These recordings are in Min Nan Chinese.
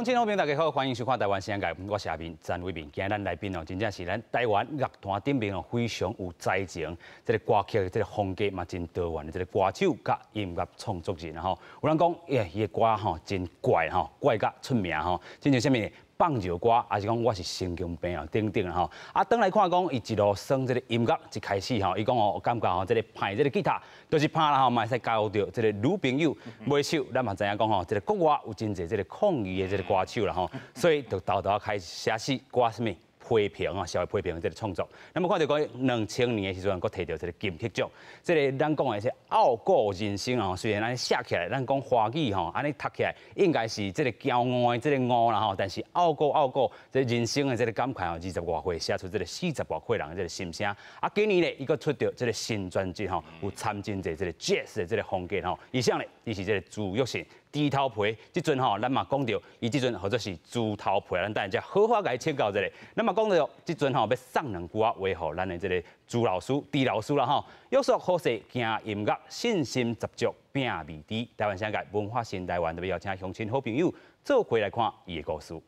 乡親好朋友大家好，歡迎收看《台灣聲音》，我是阿明詹偉明。今日咱來賓哦，真正是咱台灣樂壇頂面哦，非常有才情，這个歌曲這个風格嘛真多元的這个歌手佮音樂創作人吼。有人講，欸，伊的歌吼真怪吼，怪甲出名吼，親像啥物放尿歌，抑是講我是神經病哦，等等吼。啊，轉來看講，伊一路耍這个音樂，一開始吼，伊講哦，感覺吼，這个拍這个吉他，就是拍啦吼，嘛會使交著這个女朋友。袂手，咱嘛知影講吼，這个國外有真濟這个抗議的這个歌手啦吼，所以就沓沓開始寫詩歌啥物批評啊，社會批評的這个創作。那麼看著講2000年的時陣，閣提著這个金曲獎，這个咱講的是傲骨人生哦。雖然按呢寫起來，咱講華語吼，按呢讀起來應該是這个驕傲的這个傲啦吼，但是傲骨傲骨，這人生的這个感慨哦，20外歲寫出這个40外歲人的這个心聲。啊，今年咧，伊閣出著這个新專輯吼，有參真濟這个 Jazz 的這个風格吼。伊啥咧？伊是這个朱育信。豬頭皮，這陣吼，咱嘛講著，伊這陣號做是豬頭皮，咱等下才好好共伊請教一下。咱嘛講著，這陣吼欲送兩句仔話予咱的這个朱老師、豬老師啦吼。約束好勢行音樂，信心十足拼未知。台灣聲界文化新台灣，特別邀請鄉親好朋友做伙來看伊的故事。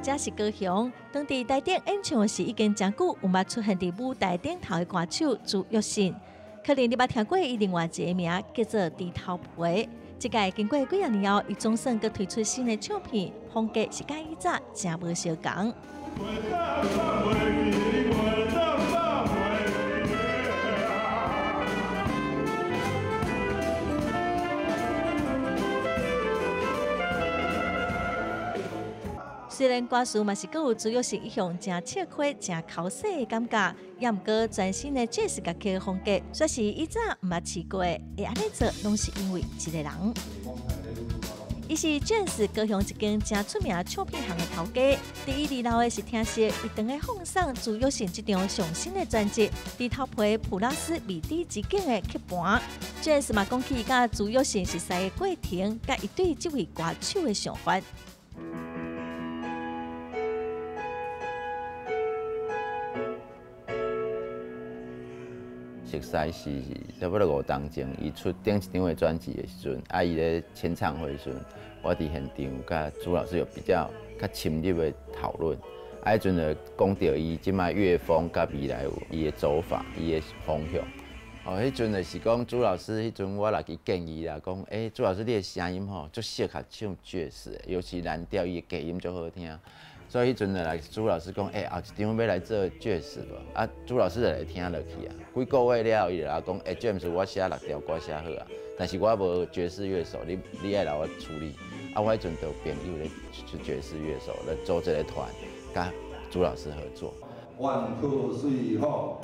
這是高雄，當佇台頂演唱時已經誠久，毋捌出現佇舞台頂頭的歌手朱育信，可能你捌聽過伊另外一个名叫做豬頭皮。這屆經過幾仔年後，伊總算閣推出新的唱片，風格是佮以早誠無相仝。雖然歌詞嘛是閣有朱育信一向誠笑詼、誠剾洗的感覺，也毋過全新的爵士樂曲風格，煞是以早毋捌試過的。會按呢做，攏是因為一個人。伊是 James 高雄一間誠出名唱片行的頭家。佇伊二樓的是聽說，伊當咧放送朱育信這張上新的專輯《豬頭皮普拉斯未知之境》的曲盤。James 嘛講起佮朱育信熟似的過程，佮伊對這位歌手的想法。熟似是差不多五冬前，伊出頂一張的專輯的時陣，啊，伊咧簽唱會時陣，我佇現場佮朱老師有比較較深入的討論。啊，彼陣就講著伊這擺樂風佮未來有伊的走法，伊的方向。哦，彼陣就是講朱老師，彼陣我來去建議啦，講，欸，朱老師你的聲音吼，足適合唱爵士的，尤其藍調，伊的低音足好聽。所以彼陣就來朱老師講，欸，後一張欲來做爵士無？啊，朱老師就來聽落去啊。幾個月了後，伊就來講，欸，James，我寫六條歌寫好啊，但是我無爵士樂手，你你愛來我處理。啊，我彼陣就有朋友咧是爵士樂手，來組這個團，佮朱老師合作。 One two three four。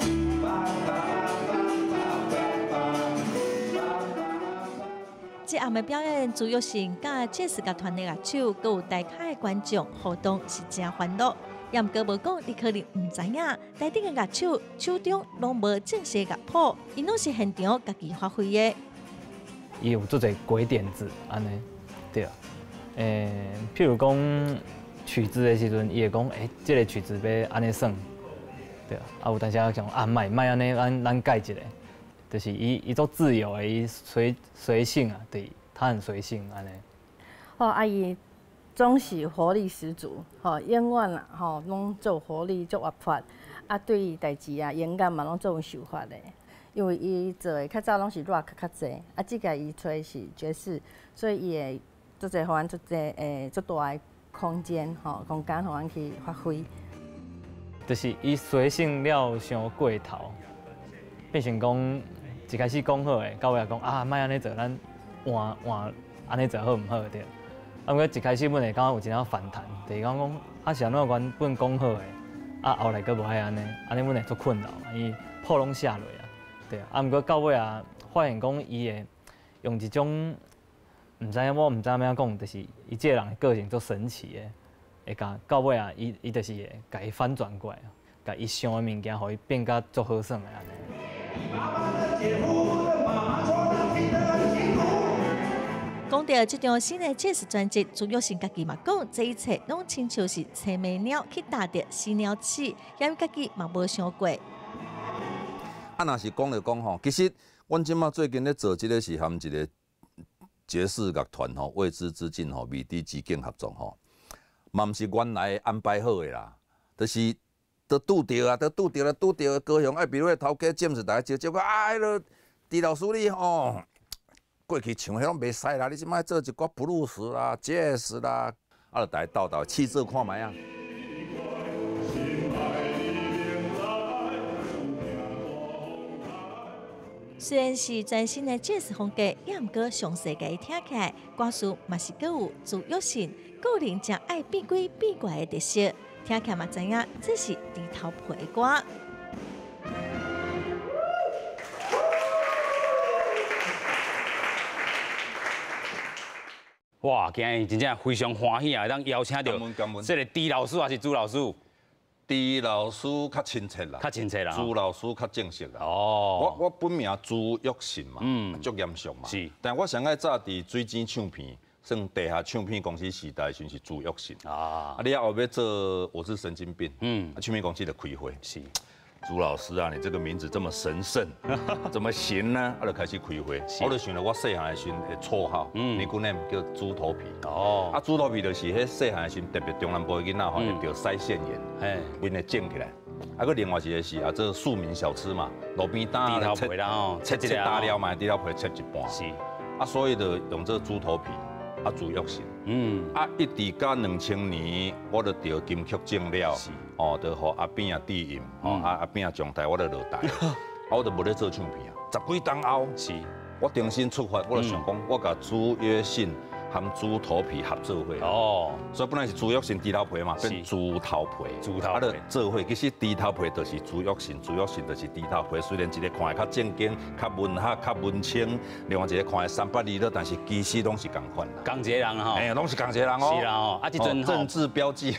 這暗的表演，朱育信佮爵士樂團的樂手，閣有台下的觀眾互動是誠歡樂。也毋過無講，你可能毋知影，台頂的樂手手中攏無正式樂譜，𪜶攏是現場家己發揮的。伊有足濟鬼點子，按呢，對啊。欸，譬如講曲子的時陣，伊會講，欸，這个曲子欲按呢算，對啊。啊，有當時仔講啊，莫莫按呢，咱咱改一下。就是伊伊足自由的，伊隨隨性啊，對，他很隨性按呢。哦，啊伊總是活力十足，吼，永遠啦，吼，攏足有活力，足活潑，啊，對伊代誌啊，音樂嘛攏足有想法的。因為伊做的較早攏是 rock 較濟，啊，這個伊吹是爵士，所以伊會足濟，予阮足濟欸足大的空間，吼，空間予阮去發揮。就是伊隨性了傷過頭，變成講一開始講好的，到尾仔講啊，莫按呢做，咱換換按呢做好毋好對。啊，毋過一開始阮會感覺有一點反彈，就是講講啊是按怎原本講好的，啊後來閣無愛按呢，按呢阮會足困擾，伊譜攏寫落啊，對啊。啊，毋過到尾啊，發現講伊會用一種毋知影我毋知影按怎講，就是伊這个人的個性足神奇的，會共到尾啊，伊伊就是會共伊反轉過來，共伊想的物件，予伊變甲足好耍的按呢。講著這張新的爵士專輯，朱育信家己嘛講，這一切攏親像是青梅鳥去踏著死鳥屎，因為家己嘛無想過。啊，若是講來講吼，其實阮這馬最近咧做這个是含一个爵士樂團吼，未知之境吼，未知之境合作吼，嘛毋是原來安排好的啦，就是都拄著啊，都拄著啦，拄著高雄愛比如的頭家占是逐家招招講啊，彼个朱老師你吼。過去唱彼攏袂使啦，你這擺做一寡布魯斯啦、爵士啦，啊，就大家鬥鬥試做看覓啊。雖然是全新的爵士風格，也毋過詳細共伊聽起來，歌詞嘛是閣有朱育信個人誠愛變鬼變怪的特色，聽起來嘛知影這是豬頭皮的歌。哇！今日真正非常歡喜啊，當邀請著這个朱老師還是朱老師？朱老師較親切啦，較親切啦。朱老師較正式啦。哦，我本名朱育信嘛，足嚴肅嘛。是。但我上愛早佇水晶唱片，算地下唱片公司時代時是朱育信。啊。啊，你後欲做我是神經病。啊，唱片公司就開會。是。朱老師啊，你這個名字這麼神聖，怎麼行呢？啊，就開始開會。我就想著我細漢的時陣的綽號，尼姑 name 叫豬頭皮。哦。啊，豬頭皮就是彼細漢的時陣，特別中南部的囡仔吼，會得腮腺炎，面會腫起來。啊，閣另外一個是啊，這庶民小吃嘛，路邊攤豬頭皮啦吼，切切大料嘛，豬頭皮切一半。是。啊，所以就用這豬頭皮，啊，朱育信。啊，一直到2000年，我就得金曲獎了。哦，就予阿扁啊低音，哦啊阿扁啊上台，我就落台，啊我就無咧做唱片啊，十幾冬後，是，我重新出發，我就想講，我共朱育信含豬頭皮合做伙。哦，所以本來是朱育信豬頭皮嘛，變豬頭皮，豬頭皮，啊就做伙。其實豬頭皮就是朱育信，朱育信就是豬頭皮。雖然一個看起較正經、較文學、較文青，另外一個看起三八二了，但是其實攏是仝款啦。仝一个人吼，哎，攏是仝一个人哦。是啦吼，啊這陣政治標記，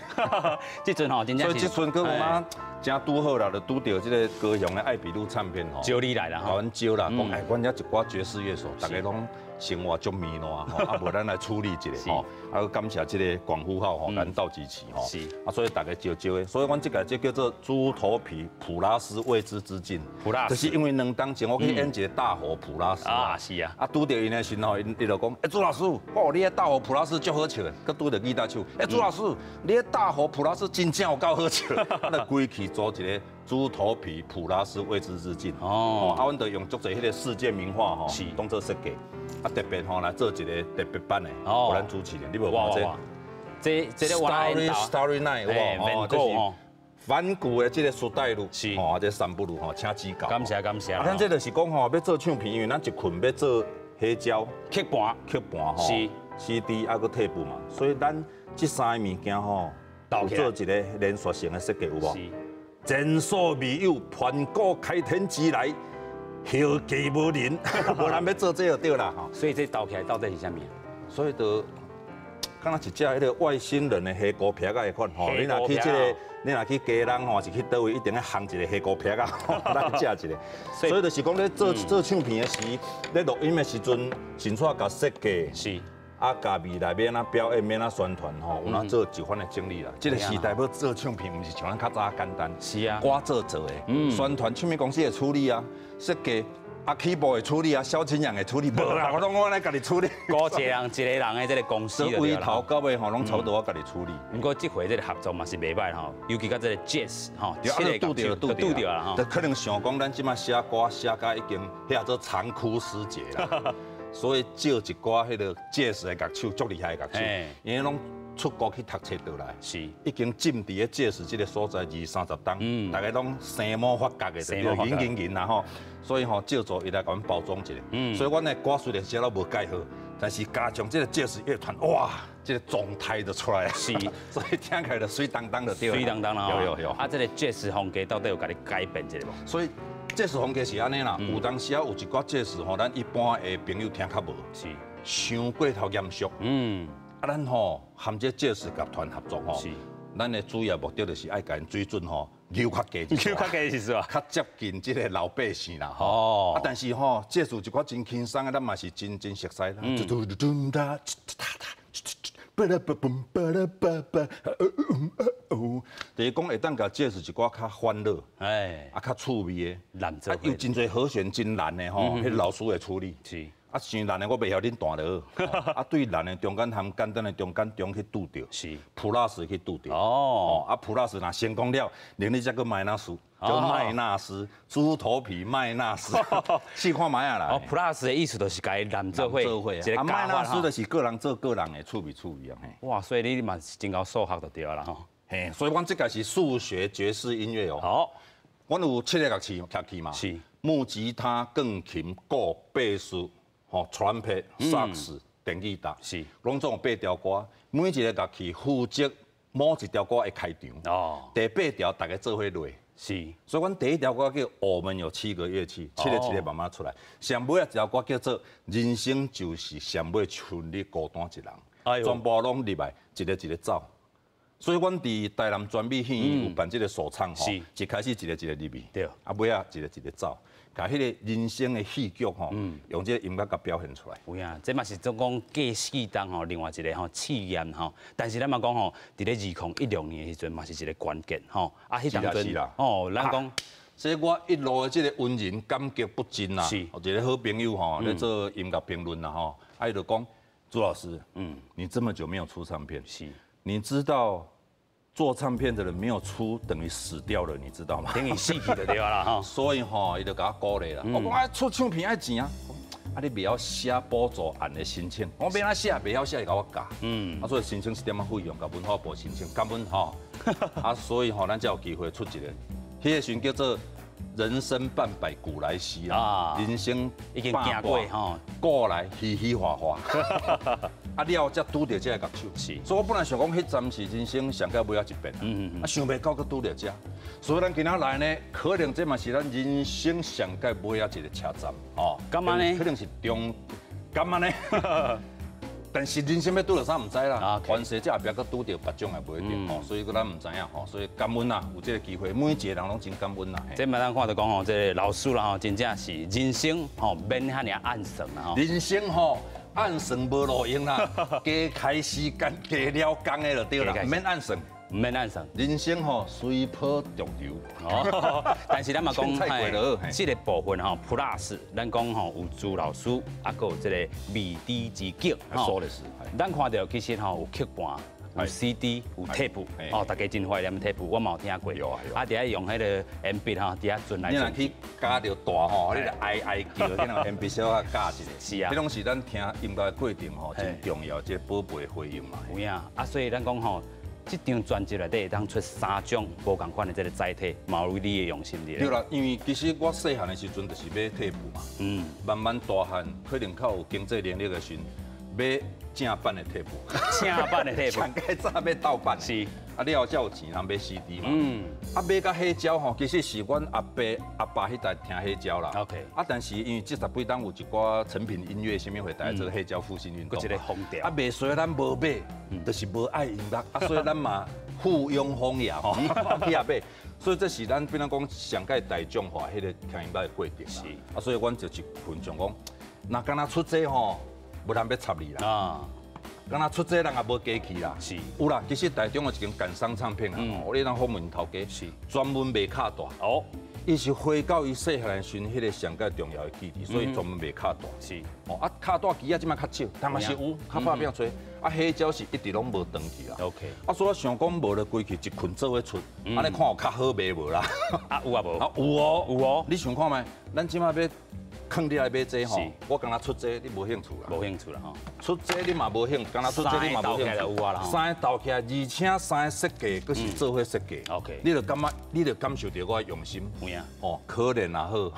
這陣吼真正。所以這陣閣有嘛，真拄好啦，就拄著這個高雄的愛比路唱片吼，招你來啦，共阮招啦，講哎，阮遮一寡爵士樂手，逐个攏生活足糜爛吼，啊無咱來處理一下吼，啊閣感謝這個廣府號吼，咱鬥支持吼，啊所以逐家招招的，所以阮這個這叫做豬頭皮普拉斯未知之境，普拉斯，就是因為兩當前我去演一個大火普拉斯啊，是啊，啊拄著𪜶的時吼，伊就講，欸朱老師，哦你彼大火普拉斯足好笑的，閣拄著吉他手，欸朱老師，你彼大火普拉斯真正有夠好笑，啊就規氣組一個豬頭皮普拉斯未知之境，哦，啊阮就用足濟彼個世界名畫吼，當做設計。啊，特別吼來做一個特別版的，予咱主持人，你無看這？這這個 Starry Starry Night 有無？哦，這是梵谷的這個蘇代路，是哦，這三不路吼，請指教。感謝感謝。啊，咱這就是講吼，欲做唱片，因為咱一群欲做黑膠曲盤、曲盤吼，是 CD 啊，閣退步嘛，所以咱這三個物件吼，有做一個連續性的設計有無？前所未有，盤古開天之來。後繼無人，無人欲做這就對啦吼。所以這鬥起來到底是啥物？所以就，敢若一隻彼個外星人的黑孤癖仔的款吼。你若去這個，你若去基隆吼，是去佗位，一定愛烘一個黑孤癖仔，咱食一个。所以就是講咧做做唱片的時，咧錄音的時陣，先出共設計，是啊，共未來欲按怎表演，欲按怎宣傳吼，有怎做一番的整理啦。這個時代欲做唱片，毋是像咱較早簡單。是啊，歌做做的，宣傳唱片公司會處理啊，設計啊，起步會處理啊，蕭清揚會處理，無啦，我攏我來家己處理。孤一個人一個人的這個公司就對頭到尾吼，攏差不多我家己處理。毋過這回這個合作嘛是袂歹吼，尤其佮這個 Jazz 吼，對，拄著拄著啦吼。就可能想講，咱這擺寫歌寫甲已經遐做殘枯死節啦。所以借一寡彼个爵士的樂手，足厲害的樂手，因為攏出國去讀冊倒來，是已經浸佇咧爵士這個所在二三十冬，大家攏生毛發覺的，對，銀銀銀啦吼。所以吼，借助伊來共阮包裝一下。所以阮的歌雖然寫了無蓋好，但是加上這個爵士樂團，哇，這個狀態就出來了。是，所以聽起來就媠當當就對。媠當當啦。有有有。啊，這個爵士風格到底有共你改變一下無？所以。爵士風格是按呢啦，有當時啊有一寡爵士吼，咱一般的朋友聽較無，是，傷過頭嚴肅，啊，咱吼含這爵士樂團合作吼，咱的主要目的就是愛共𪜶水準吼，扭較低，扭較低是啥？較接近這個老百姓啦。哦。啊，但是吼，這首一寡真輕鬆的，咱嘛是真真熟悉啦。就是講會當共爵士一寡較歡樂，哎，啊較趣味的，啊有真濟和弦真難的吼，彼老師會處理。是。啊，傷難的我袂曉恁彈就好。啊，對難的中間含簡單的中間中去拄著，是 plus 去拄著。哦，啊 plus 若成功了，連你才閣麥納斯，叫麥納斯，豬頭皮麥納斯，試看覓啊啦。哦，plus 的意思就是共伊攬做伙，啊，麥納斯就是個人做個人的趣味趣味啊。哇，所以你嘛是真𠢕數學就對啦吼。嘿，所以阮這個是數學爵士音樂哦。好，阮有七个樂器樂器嘛。是。木吉他、鋼琴、鼓、貝斯。吼，trompet、薩克斯、電吉他，是，攏總有八條歌，每一个樂器負責某一條歌的開場。哦，第八條逐家做伙落。是，所以阮第一條歌叫《我們有七個樂器》，七個七個慢慢出來。上尾一條歌叫做《人生就是上尾賰你孤單一人》，全部攏入來，一个一个走。所以阮佇台南專美戲院有辦這個首唱吼，一開始一個一個入去，對，啊尾仔一個一個走。共彼个人生的戲劇吼，用這个音樂共表現出來。有影，這嘛是總講過四冬吼，另外一个吼試驗吼。但是咱嘛講吼，佇咧2016年的時陣嘛是一个關鍵吼。啊，彼當陣哦，咱講，所以我一路的這个恩人感激不盡啦。是，一个好朋友吼，咧做音樂評論啦吼，啊，伊就講，朱老師，你這麼久沒有出唱片，是，你知道？做唱片的人沒有出，等於死掉了，你知道嗎？等於死去就對啦哈。所以吼，伊就共我鼓勵啦。我講啊，出唱片愛錢啊，啊你袂曉寫補助案的申請，我欲按怎寫，袂曉寫，伊共我教。啊，所以申請一點仔費用，共文化部申請，感恩吼。啊，所以吼，咱才有機會出一个，彼个時陣叫做人生半百古來稀啊，人生已經行過吼，過來嘻嘻哈哈。啊了才拄著這个樂手，是，所以我本來想講，彼站是人生上蓋尾仔一遍，啊想袂到閣拄著這，所以咱今仔來呢，可能這嘛是咱人生上蓋尾仔一个車站，哦，幹嘛呢？可能是中，幹嘛呢？但是人生欲拄著啥毋知啦，凡事這後壁閣拄著別種也袂一定吼，所以閣咱毋知影吼，所以感恩啦，有這个機會，每一个人攏真感恩啦。這嘛咱看著講吼，這个老師啦吼，真正是人生吼，免遐爾按算啦吼。人生吼。按算無路用啦，加開時間，加了工的就對啦，毋免按算，毋免按算。人生吼隨波逐流。哦，但是咱嘛講，這个部分吼，plus，咱講吼有朱老師，啊，閣有這个美知之境，說的是。咱看著其實吼有曲盤，有 CD，有 tape，哦，大家真懷念 tape，我嘛有聽過。有啊有。啊，佇遐用彼个 MP 吼，佇遐存來。你若去加著大吼，你就哀哀叫，你若 MP 小可加一下。是啊。彼攏是咱聽音樂的過程吼，真重要，這個寶貝的回應嘛。有影啊，所以咱講吼，這張專輯內底會當出三種無仝款的這个載體，嘛有你的用心佇咧。對啦，因為其實我細漢的時陣就是買 tape 嘛。慢慢大漢，可能較有經濟能力的時陣，買正版的 tape，正版的 tape，上蓋早買盜版。是，啊，了後才有錢通買 CD 嘛。啊，買到黑膠吼，其實是阮阿伯、阿爸彼代聽黑膠啦。 OK。啊，但是因為這十幾冬有一寡誠品音樂啥物會帶做黑膠復興運動。閣一个風潮。啊，袂衰咱無買，就是無愛音樂，啊，所以咱嘛附庸風雅吼，去遐買。所以這是咱變做講上蓋大眾化彼个聽音樂的過程。是。啊，所以阮就一群想講，若敢若出這吼，無人欲插你啦。啊。敢若出這人也無機器啦。是。有啦，其實台中有一間感傷唱片啊，我咧當訪問頭家，是專門賣卡帶。哦。伊是回到伊細漢時陣彼个上蓋重要的記憶，所以專門賣卡帶。是。哦，啊，卡帶機仔這擺較少，但嘛是有，較拍拚濟。啊，黑膠是一直攏無斷去啦。 OK。啊，所以我想講無就規氣一群做伙出，按呢看有較好賣無啦？啊，有啊無？啊，有哦，有哦。你想看覓？咱這擺欲囥你來買這吼，我敢若出這你無興趣啦。無興趣啦吼。出這你嘛無興，敢若出這你嘛無興趣。有啊啦。三个鬥起來，而且三个設計，閣是做伙設計。 OK。你就感覺，你就感受著我的用心。有影。哦，可憐也好，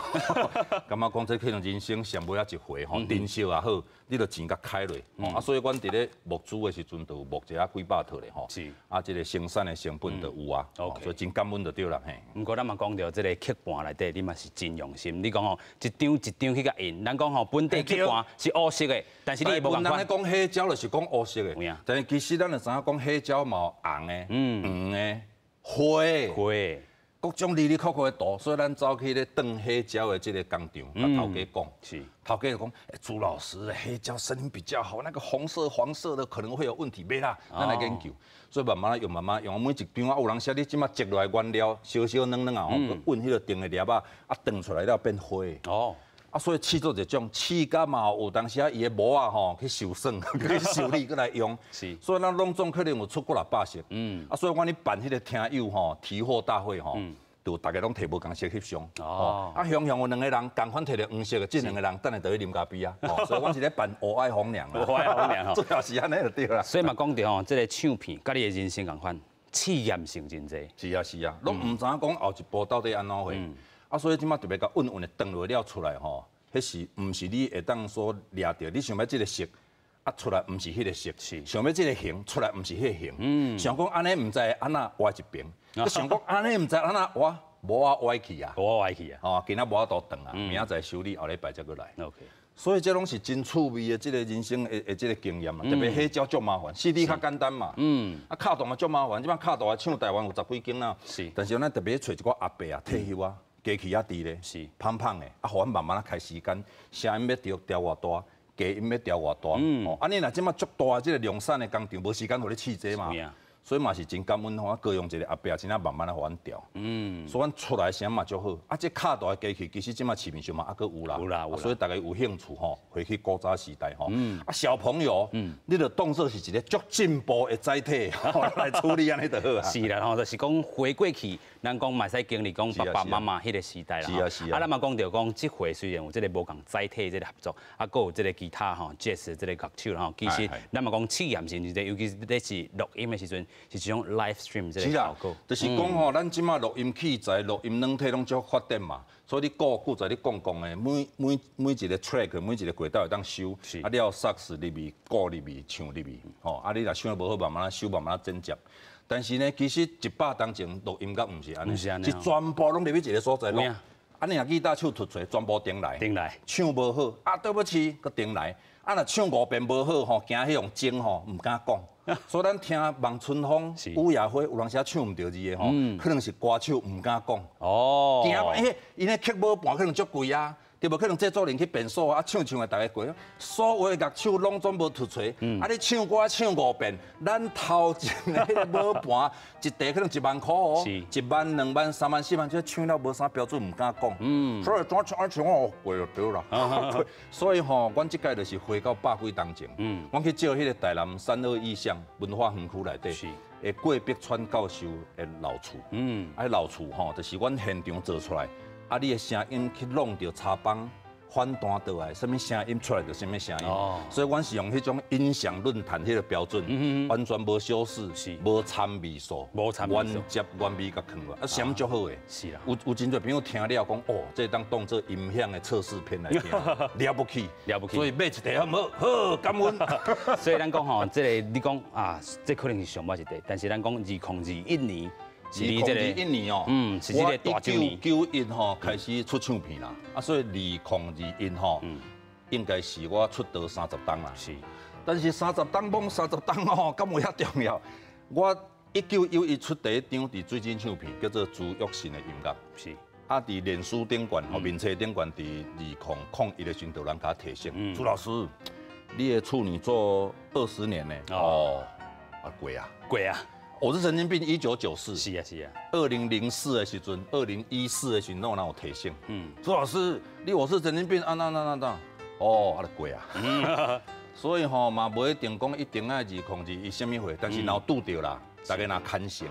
感覺講這可能人生上尾仔一回吼，珍惜也好，你就錢共開落。啊，所以阮佇咧募資的時陣，就有募一下幾百套咧吼。是。啊，這个生產的成本就有啊。 OK。所以真感恩就對啦嘿。毋過咱嘛講著這个曲盤內底，你嘛是真用心。你講吼，一張一張去共印。咱講吼，本地曲盤是烏色的，但是你會無仝款。人咧講黑膠就是講烏色的，但是其實咱就知影講黑膠嘛有紅的、黃的、灰灰，各種哩哩扣扣的圖，所以咱走去咧斷黑膠的這个工廠，共頭家講，頭家就講，朱老師黑膠聲音比較好，那個紅色、黃色的可能會有問題，袂啦，咱來研究。所以慢慢用，慢慢用，每一張啊，有人寫你這馬積落來原料，小小軟軟啊，阮彼个定的粒仔，啊，斷出來了變灰。啊，所以試做一種，試甲嘛有當時啊，伊的模仔吼去受損，去修理，閣來用。所以咱攏總可能有出幾若百色。啊，所以阮咧辦彼个聽友吼提貨大會吼，就逐家攏提無仝色翕相。啊，雄雄有兩个人仝款提著黃色的，這兩个人等下就去啉咖啡啊。所以阮是咧辦烏愛風涼。烏愛風涼吼。主要是按呢就對啦。所以嘛講著吼，這个唱片佮你的人生仝款，試驗性真濟。是啊是啊，攏毋知影講後一步到底按怎回。啊，所以這馬特別共穩穩的斷落了出來吼，彼是毋是你會當所掠著？你想欲這个色，啊出來毋是彼个色；想欲這个形出來毋是彼个形。想講按呢毋知按怎歪一邊，你想講按呢毋知按怎歪，無法歪去啊，無法歪去啊。吼，今仔無法度斷啊，明仔載修理，後禮拜才閣來。 OK。所以這攏是真趣味的這个人生的這个經驗啊，特別黑膠足麻煩，CD 較簡單嘛。啊，卡帶嘛足麻煩，這擺卡帶唱台灣有十幾間啦。但是咱特別揣一寡阿伯啊，退休啊。機器仔佇咧，胖胖的，啊，予阮慢慢仔開時間，聲音欲調調偌大，低音欲調偌大，哦，啊，你若這馬足大這个量產的工廠，無時間予你試這嘛，所以嘛是真感恩吼，高雄一个阿伯真正慢慢仔予阮調，所以阮出來聲嘛足好，啊，這卡帶的機器其實這馬市面上嘛猶閣有啦，有啦有啦，所以大家有興趣吼，回去古早時代吼，啊，小朋友，你著當做是一个足進步的載體來處理按呢就好啊。是啦吼，就是講回過去，咱講嘛會使經歷講爸爸媽媽彼个時代啦。是啊是啊。啊，咱嘛講著講，這回雖然有這个無仝載體這个合作，啊，閣有這个吉他吼，Jazz 這个樂手吼，其實咱嘛講試驗性真濟，尤其是咧是錄音的時陣，是一種 live stream 這个效果。就是講吼，咱這馬錄音器材、錄音軟體攏足發展嘛，所以你顧顧在你講講的，每一个 track、每一个軌道會當收，啊，了薩克斯入去、鼓入去、唱入去，吼，啊，你若收得無好，慢慢修，慢慢剪接。但是呢，其實100冬前錄音樂毋是按呢，是全部攏入去一个所在錄。啊，你若吉他手突槌，全部重來，重來，唱無好，啊，對不起，閣重來。啊，若唱5遍無好吼，驚彼種精吼，毋敢講。所以咱聽《望春風》、《雨夜花》，有當時唱毋著字的吼，可能是歌手毋敢講。驚欸，𪜶的曲母盤可能足貴啊，對無？可能製作人去變數啊，唱唱的逐家過。所有的樂手攏總無突槌，啊，你唱歌唱5遍，咱頭前的彼个母盤一塊可能1萬箍哦，1萬、2萬、3萬、4萬，這唱了無啥標準，毋敢講。所以怎唱唱哦，過就對啦。所以吼，阮這擺就是回到百幾冬前，阮去借彼个台南321巷文化園區內底，的郭碧川教授的老厝。啊，老厝吼，就是阮現場做出來。啊！你的聲音去弄著插枋反彈倒來，啥物聲音出來就啥物聲音。所以阮是用彼種音響論壇彼个標準，完全無修飾，無參味素，無參味素，原汁原味共囥落，啊，聲音足好的。是啦，有真濟朋友聽了講，哦，這當當做音響的測試片來聽，了不起，了不起。所以買一塊好毋好？好，感恩。所以咱講吼，這個你講啊，這可能是上尾一塊，但是咱講2021年。 2021年哦，是這个大周年。 1991吼開始出唱片啦，啊，所以2021吼，應該是我出道30冬啦。是，但是30冬摸30冬吼，敢有遐重要？我1991出第一張佇水晶唱片，叫做朱育信的音樂。是，啊，佇臉書頂懸，吼，面冊頂懸，佇2001的時陣，就有人共我提醒，朱老師，你的處女作20年呢？哦，啊，過啊，過啊。我是神經病，1994。是啊是啊。2004的時陣，2014的時陣，攏有人有提醒。朱老師，你我是神經病啊？那那那那，哦，啊，就過啊。所以吼嘛，無一定講一定愛2021啥物歲，但是若有拄著啦，大家若牽成，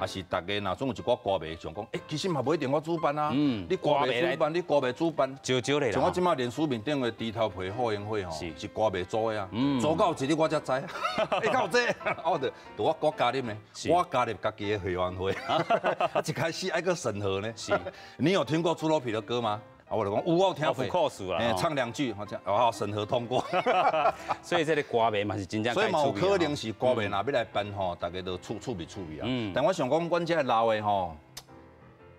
抑是大家若總有一寡歌迷想講，欸，其實嘛無一定我主辦啊，你歌迷主辦，你歌迷主辦，少少咧。像我這馬臉書面頂的豬頭皮後援會吼，是歌迷組的啊，組到有一日我才知，欸，敢有這個？哦，就我加入呢，我加入家己的會員會，啊，一開始愛閣審核呢。是，你有聽過豬頭皮的歌嗎？啊，我就講有，我有聽過。欸，唱兩句，好像哦，審核通過。所以這个歌迷嘛是真正。所以嘛有可能是歌迷若欲來辦吼，大家都趣味趣味啊。但我想講，阮這老的吼，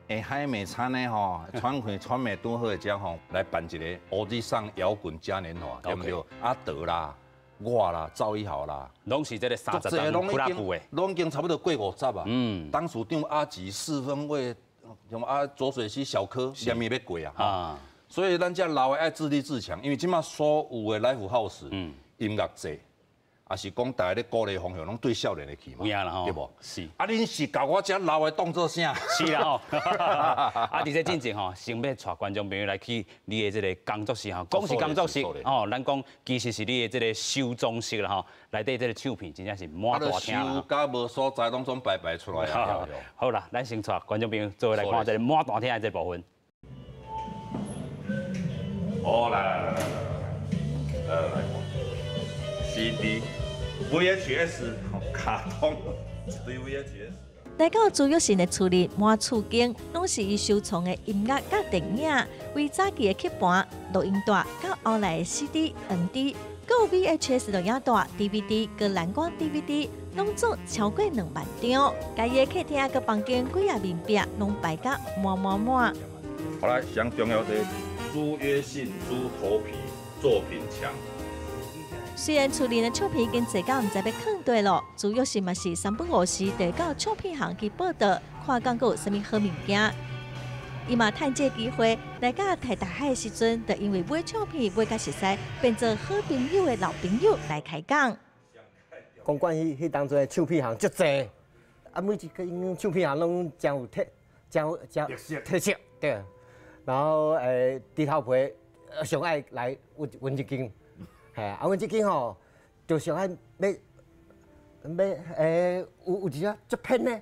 下海美餐的吼，喘气喘袂拄好的遮吼，来办一个乌日送摇滚嘉年华，对毋对？阿德啦，我啦，赵一豪啦，攏是這个30檔俱樂部的，攏已經差不多過50啊。董事長阿吉四分衛，什麼啊濁水溪小柯，啥物欲過啊？啊，所以咱遮老的愛自立自強，因為這馬所有的 live house，音樂節。也是講大家咧鼓勵方向，攏對少年的去嘛，對無？是。啊，恁是共我遮老的當做啥？是啦吼。啊，佇這進前吼，先欲帶觀眾朋友來去你的這个工作室吼，講是工作室吼，咱講其實是你的這个收藏室啦吼，內底這个唱片真正是滿大廳啦。收甲無所在，攏總擺擺出來啊。好啦，咱先帶觀眾朋友做伙來看這个滿大廳的這部分。哦，來來來來來來來來看。CD、VHS、卡通，一堆 VHS。來到朱育信的厝裡，滿厝間攏是伊收藏的音樂佮電影，為早期的曲盤、錄音帶，到後來的 CD、MD，閣有 VHS 錄影帶、DVD、佮藍光 DVD，攏總超過2萬張。家己的客廳佮房間幾仔面壁攏擺甲滿滿滿。好來，上重要的朱約信豬頭皮作品牆。雖然厝裡的唱片已經濟到毋知欲囥佗囉，朱育信嘛是三不五時就到唱片行去報到，看講閣有啥物好物件。伊嘛趁這個機會來到台大海的時陣，就因為買唱片買甲熟似，變做好朋友的老朋友來開講。公館彼當陣的唱片行足濟，啊每一間唱片行攏誠有特、誠誠特色，對。然後豬頭皮上愛來阮這間。嘿，啊，阮這間吼，就上愛欲欲有一隻足偏的，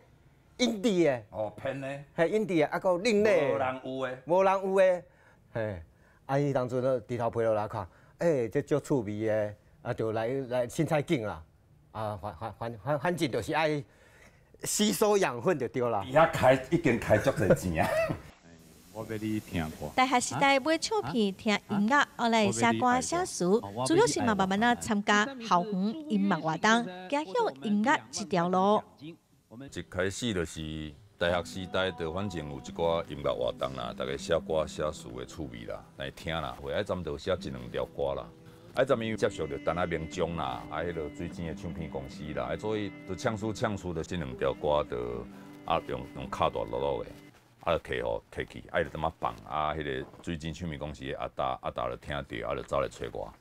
印地的。哦，偏的。嘿，印地的，啊，閣有另類。無人有的。無人有的。嘿，啊，彼當陣咧，豬頭皮就來看，欸，這足趣味的，啊，就來凊彩揀啦，啊，反正就是愛吸收養分就對啦。伊遐開已經開足濟錢啊！我欲你聽歌。大學時代買唱片、聽音樂，後來寫歌寫詞，朱育信嘛慢慢仔參加校園音樂活動，走向音樂這條路。一開始就是大學時代，就反正有一寡音樂活動啦，大家寫歌寫詞的趣味啦，來聽啦，會愛針就寫一兩條歌啦。啊，陣伊接觸著陳阿明章啦，啊，彼个水晶的唱片公司啦，啊，所以就唱詞唱詞就這兩條歌就啊用卡帶錄錄的。啊，就摕予摕去，啊，伊就淡仔放，啊，彼个水晶唱片公司的阿達，阿達就聽著，啊，就走來揣我。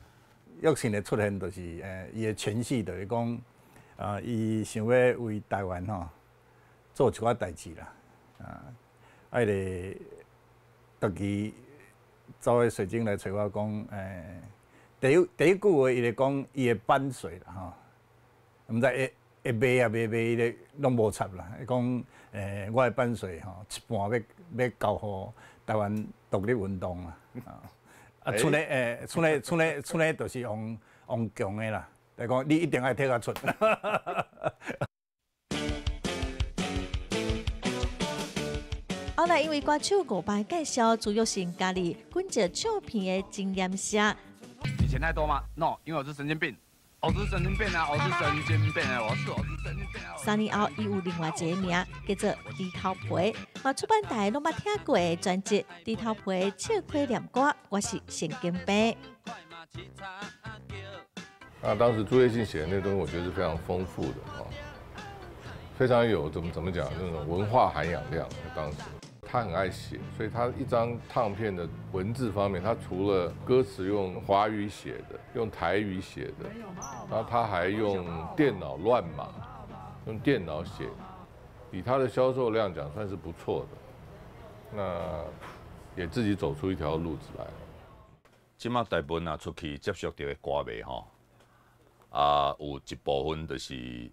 育信的出現就是伊的詮釋就是講，啊，伊想欲為台灣吼做一寡代誌啦，啊，彼个特去走去水晶來揣我講，第一句話伊就講伊的版稅啦吼，毋知會賣啊袂賣，伊咧攏無插啦。伊講我的版稅吼，一半欲交予台灣獨立運動啦。啊，賰咧賰咧，就是用強的啦。就講你一定愛提較出。後來因為歌手伍佰介紹，朱育信加入滾石唱片的經驗社。你錢太多嗎？No，因為我是神經病。我是神經病啊！我是神經病啊！我是神經病啊！3年後，伊有另外一個名，叫做豬頭皮。嘛，出版大家攏捌聽過的專輯《豬頭皮笑虧念歌》，我是神經病。那當時朱約信寫的那個東西，我覺得是非常豐富的啊，非常有怎麼講那種文化涵養量。當時他很愛寫，所以他一張唱片的文字方面，他除了歌詞用華語寫的，用台語寫的，然後他還用電腦亂碼，用電腦寫，以他的銷售量講算是不錯的。那也自己走出一條路子來。這馬大部分啊出去接觸到的歌迷吼，啊有一部分就是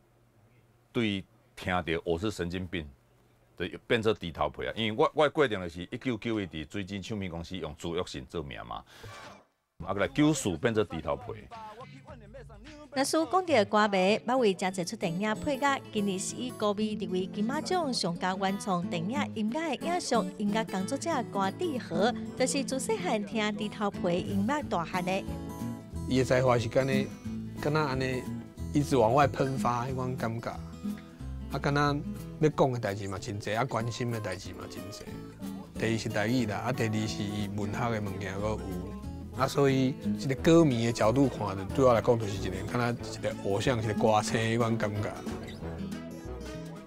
對聽著我是神經病。就變做豬頭皮啊！因為我的過程就是1991佇水晶唱片公司用朱育信做名嘛，啊，閣來94變做豬頭皮。若是講著歌迷，捌為誠濟出電影配樂，今年是以高美入圍金馬獎上佳原創電影音樂的影像音樂工作者關智豪，就是自細漢聽豬頭皮音樂大漢的。伊的才華是敢若按呢，一直往外噴發，彼款感覺。啊，敢若欲讲的代志嘛真济，啊，关心的代志嘛真济。第一是台语啦，啊，第二是伊文学的物件阁有，啊，所以一个歌迷的角度看，就对我来讲就是一个敢若一个偶像，一个歌星彼款感觉。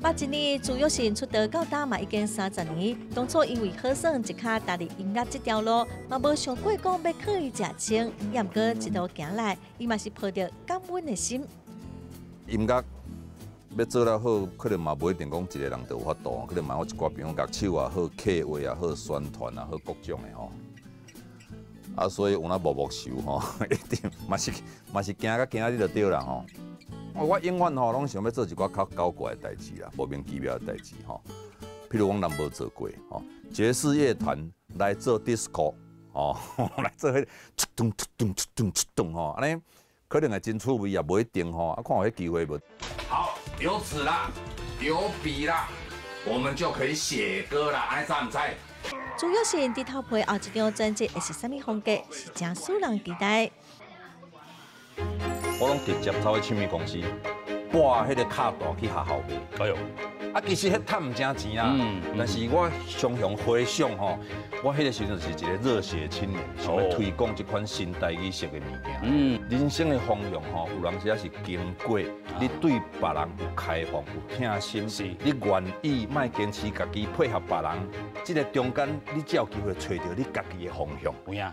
八一年朱育信出道到今嘛已经30年，当初因为好耍一跤踏入音乐这条路，嘛无想过讲欲靠伊食穿，也毋过一路行来，伊嘛是抱著感恩的心。音乐欲做了好，可能嘛无一定讲一个人就有法度，可能嘛有一寡朋友乐手也好，策划也好，宣传也好，各种的吼。啊，所以有那默默受吼，一定嘛是嘛是行到今仔日就对啦吼。我永远吼拢想欲做一寡较古怪的代志啦，莫名其妙的代志吼。譬如讲，咱无做过吼，爵士乐团来做 disco 哦，来做彼个咚咚咚咚咚吼，按呢可能会真趣味也无一定吼。啊，看有彼机会无？好，有纸啦，有笔啦，我们就可以写歌啦，按呢知毋知？朱育信伫头皮后一张专辑会是啥物风格，是真使人期待。我拢直接走去唱片公司，挂彼个卡带去学校卖。哎哟，啊，其实彼趁毋正钱啊，但是我常常回想吼，我彼个时阵是一个热血青年，想欲推广这款新台语式的物件。人生的方向吼，有当时仔是经过你对别人有开放、有疼心，你愿意莫坚持家己配合别人，这个中间你才有机会揣著你家己的方向。有影。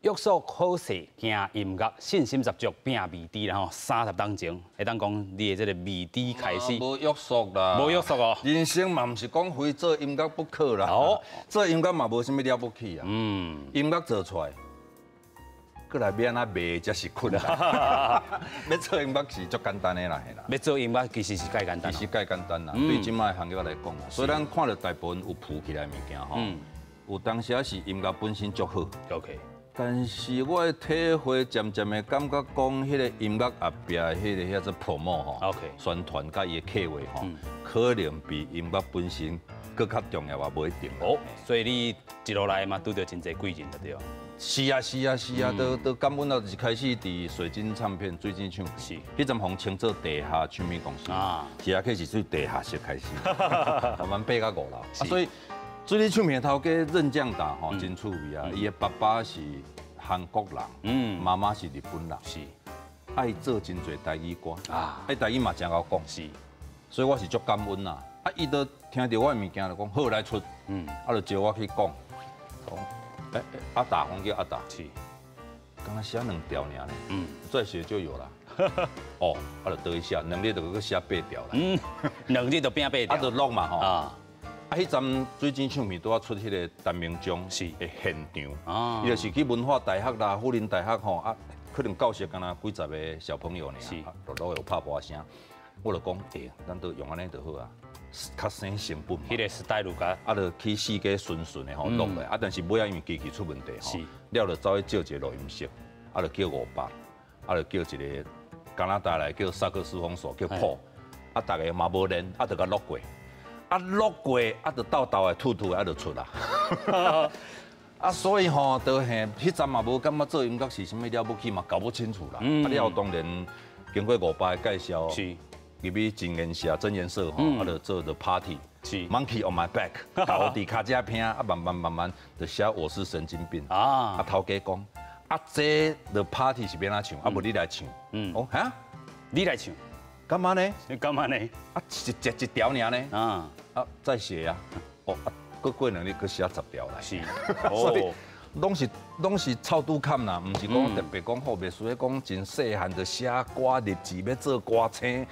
约束好势，行音乐，信心十足，拼未知啦吼。30冬前，会当讲你的这个未知开始。无约束啦，无约束哦。人生嘛毋是讲非做音乐不可啦。哦，做音乐嘛无啥物了不起啊。音乐做出来，阁来欲按怎卖才是困难。欲做音乐是足简单的啦，嘿啦。欲做音乐其实是介简单。其实介简单啦，对这摆行业来讲，所以咱看著大部分有浮起来的物件吼，有当时仔是音乐本身足好。 OK。但是我的体会渐渐的感觉讲，彼个音乐后壁彼个遐做 promo 吼，宣传佮伊的策划吼，可能比音乐本身阁较重要也无一定。哦，所以你一路来嘛拄著真济贵人，对无？是啊是啊是啊，都感恩啊，一开始伫水晶唱片、水晶唱片，彼阵予称做地下唱片公司啊，是啊，开始对地下室开始，慢慢爬到5楼，啊，所以。水晶唱片头家任将达吼真趣味啊！伊的爸爸是韩国人，妈妈是日本人，爱做真济台语歌啊，伊台语嘛真𠢕讲，所以我是足感恩啦。啊，伊都听著我的物件就讲好来出，啊就招我去讲，讲，欸阿达，阮叫阿达，敢若写两条尔呢，再写就有了。哦，啊就倒去写，2日就阁写8条啦，2日就变8条，啊就录嘛吼。啊，彼阵水晶唱片拄仔出彼个陈明章的现场，伊就是去文化大学啦、辅仁大学吼，啊，可能教室敢若几十个小朋友尔，啊，落落有拍破声，我就讲，欸，咱都用按呢就好啊，较省成本。彼个时代如家，啊，就去四界顺顺的吼录落，啊，但是尾仔因为机器出问题吼，了就走去借一个录音室，啊，就叫500，啊，就叫一个加拿大来叫萨克斯风手叫 Paul，啊，逐个嘛无练，啊，就共录过。啊，录过啊，就斗斗的吐吐的，啊，就出啦。啊，所以吼，就嘿，彼阵嘛无感觉做音乐是啥物了不起嘛，搞不清楚啦。啊，了后当然经过500的介绍，入去真言社、真言社吼，啊，就做 The Party，Monkey on my back，猴伫跤脊拼，啊，慢慢慢慢就写我是神经病。啊，啊，头家讲，啊，这 The Party 是欲按怎唱？啊，无你来唱。哦，哈，你来唱。干嘛呢？干嘛呢？啊，一条尔呢？啊，啊，再写啊。哦，啊，阁过2日阁写10条来。所以拢是臭拄坎啦，毋是讲特别讲好，袂输讲真细汉就写歌立志欲做歌星，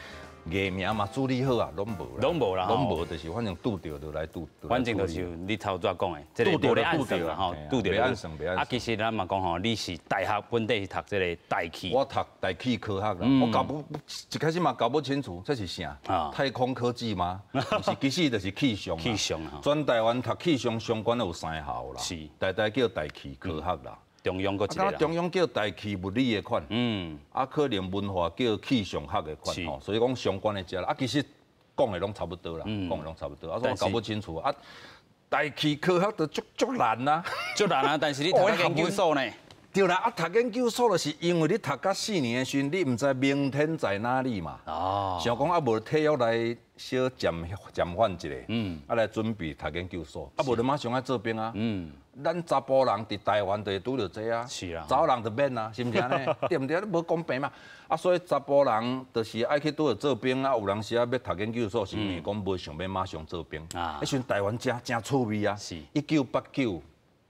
艺名嘛处理好啊，拢无啦，拢无啦，拢无，就是反正拄著就来拄。反正就是你头拄仔讲的，这个无咧按算啦吼，拄著袂按算，袂按算。啊，其实咱嘛讲吼，你是大学本底是读这个大气。我读大气科学啦，我搞不一开始嘛搞不清楚这是啥，太空科技吗？毋是，其实就是气象。气象啊。全台湾读气象相关的有3校啦，台大叫大气科学啦。中央阁一个，中央叫大气物理的款，啊，可能文化叫气象学的款，吼，所以讲相关的遮啦，啊，其实讲的拢差不多啦，讲的拢差不多，啊，所以我搞不清楚啊，大气科学就足难啊，足难啊，但是你读研究所呢？對啦，啊，讀研究所就是因為你讀到四年的時陣，你毋知明天在哪裡嘛。想講啊，無體育來小暫暫緩一下，啊來準備讀研究所，啊無就馬上愛做兵啊。咱查埔人佇台灣就會拄著這啊，查某人就免啊，是毋是按呢？對毋對？你無公平嘛。啊，所以查埔人就是愛去拄著做兵啊，有當時啊欲讀研究所，是因為講無想欲馬上做兵。彼時陣台灣誠誠趣味啊。1989，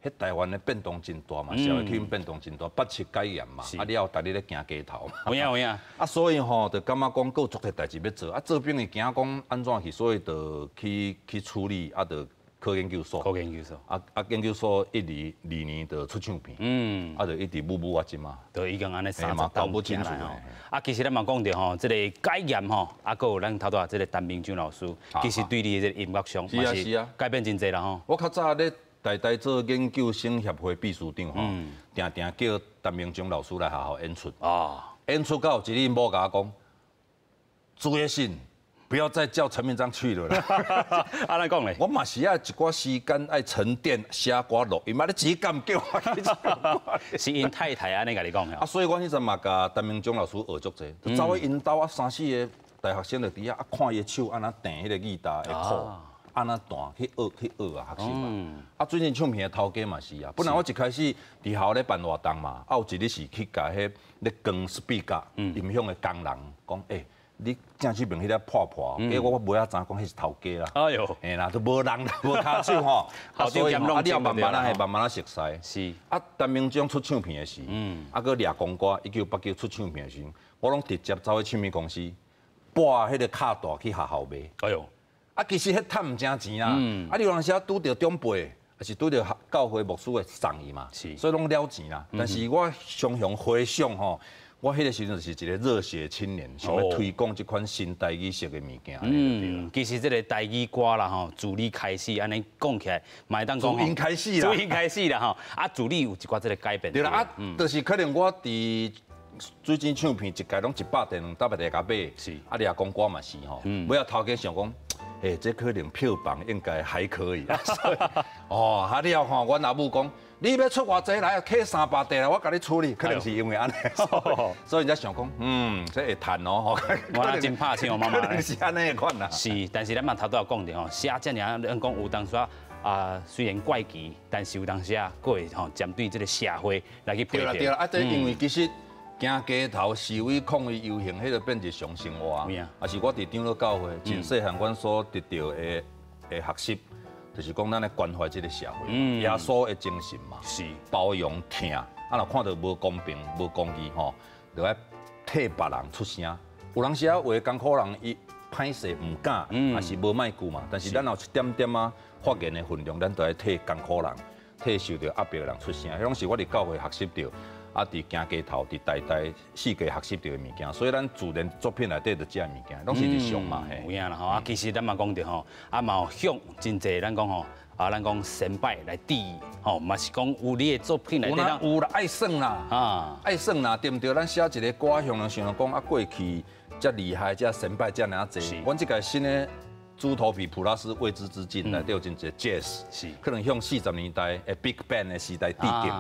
彼台灣的變動真大嘛，社會氣氛變動真大，87解嚴嘛，啊了後逐日咧行街頭嘛。有影有影。啊，所以吼，就感覺講閣有足濟代誌欲做，啊做兵會驚講按怎去，所以就去處理，啊就考研究所。考研究所。啊研究所一年、二年就出唱片。啊就一直舞舞啊這嘛。就已經按呢30 搞不清楚。啊，其實咱嘛講著吼，這個解嚴吼，啊，閣有咱頭拄仔這個陳明章老師，其實對你的這個音樂上嘛是改變真濟啦吼。我較早咧台大做研究生協會秘書長吼，定定叫陳明章老師來學校演出。演出到有一日某共我講，朱約信，不要再叫陳明章去了啦。按呢講咧？我嘛是愛一寡時間愛沉澱寫歌錄音，啊，你只敢叫我去唱歌？是𪜶太太按呢共你講的。啊，所以阮彼陣嘛共陳明章老師學足濟，就走去𪜶兜啊，三四個大學生就佇遐啊，看伊的手按怎彈彼個吉他的譜，按怎彈去學去學啊，學習嘛。啊，最近唱片的頭家嘛是啊，本來我一開始佇學校咧辦活動嘛，啊有一日是去共彼咧裝 speaker 音響的工人講，欸，你正手邊彼个破破，結果我尾仔知影講彼是頭家啦。哎喲，嘿啦，都無人無跤手吼。啊，所以啊，你要慢慢啊，慢慢啊熟似。啊，陳明章出唱片的時，啊，閣掠公歌，1989出唱片的時，我攏直接走去唱片公司，跋彼個卡帶去學校賣。哎喲，啊，其實彼趁毋成錢啦。啊，你有當時啊拄著長輩，抑是拄著教會牧師會送伊嘛，所以攏了錢啦。但是我常常回想吼，我彼個時陣就是一個熱血青年，想欲推廣這款新台語式的物件。其實這個台語歌啦吼，自你開始按呢講起來，嘛會當講自𪜶開始啦，自𪜶開始啦吼，啊，自你有一寡這個改變。對啦，啊，就是可能我佇水晶唱片一屆攏100塊、200塊共買，啊，掠講歌嘛是吼，尾仔頭家想講，欸，這可能票房應該還可以。哦，啊了吼，阮阿母講，你欲出偌濟來，客300塊來，我共你處理，可能是因為按呢，所以才想講，這會趁哦，我真拍唱媽媽。可能是按呢款啦。是，但是咱嘛頭拄仔講著吼，寫遮爾，咱講有當時啊，雖然怪奇，但是有當時啊，閣會吼針對這個社會來去批評。對啦對啦，啊，這因為其實行街頭示威抗議遊行，彼個變日常生活。啊是我佇長老教會，真細漢，阮所得著的學習，就是講咱咧關懷這個社會，耶穌的精神嘛，包容疼，啊若看著無公平、無公義吼，就愛替別人出聲。有當時啊，有的艱苦人伊歹勢毋敢，抑是無麥句嘛。但是咱有一點點仔發言的分量，咱就愛替艱苦人、替受著壓迫的人出聲。彼攏是我佇教會學習著。啊！佇行街頭，佇台大四界學習著的物件，所以咱自然作品內底就這物件，攏是日常嘛。有影啦吼！啊，其實咱嘛講著吼，啊嘛有向真濟咱講吼，啊咱講先輩來致意，吼嘛是講有你的作品內底。有啦，愛耍啦，啊，愛耍啦，對毋對？咱寫一個歌，向人想著講啊，過去遮厲害，遮先輩遮爾濟，阮這屆新的豬頭皮普拉斯未知之境內底有真濟 jazz，可能向40年代的 Big Band 的時代致敬。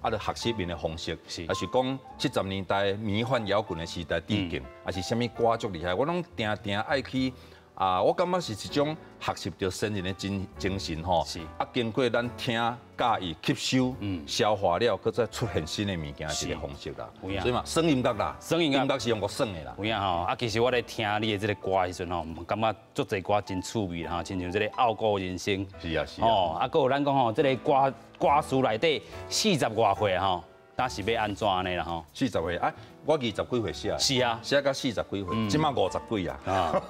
啊，就學習𪜶的方式，抑是講70年代迷幻搖滾的時代致敬，抑是啥物歌足厲害，我攏定定愛去啊！我感覺是一種學習著先人的精神吼。啊，經過咱聽、教育、吸收、消化了，閣再出現新的物件，一個方式啦。所以嘛，耍音樂啦，耍音樂是用國耍的啦。有影吼，啊，其實我咧聽你的這個歌的時陣吼，感覺足濟歌真趣味啦，吼，親像這個傲骨人生。是啊，是啊。哦，啊，閣有咱講吼，這個歌歌詞內底40外歲吼，當時欲按怎按呢啦吼？ 40歲啊，我20幾歲寫。寫到40幾歲，這馬50幾啊。啊，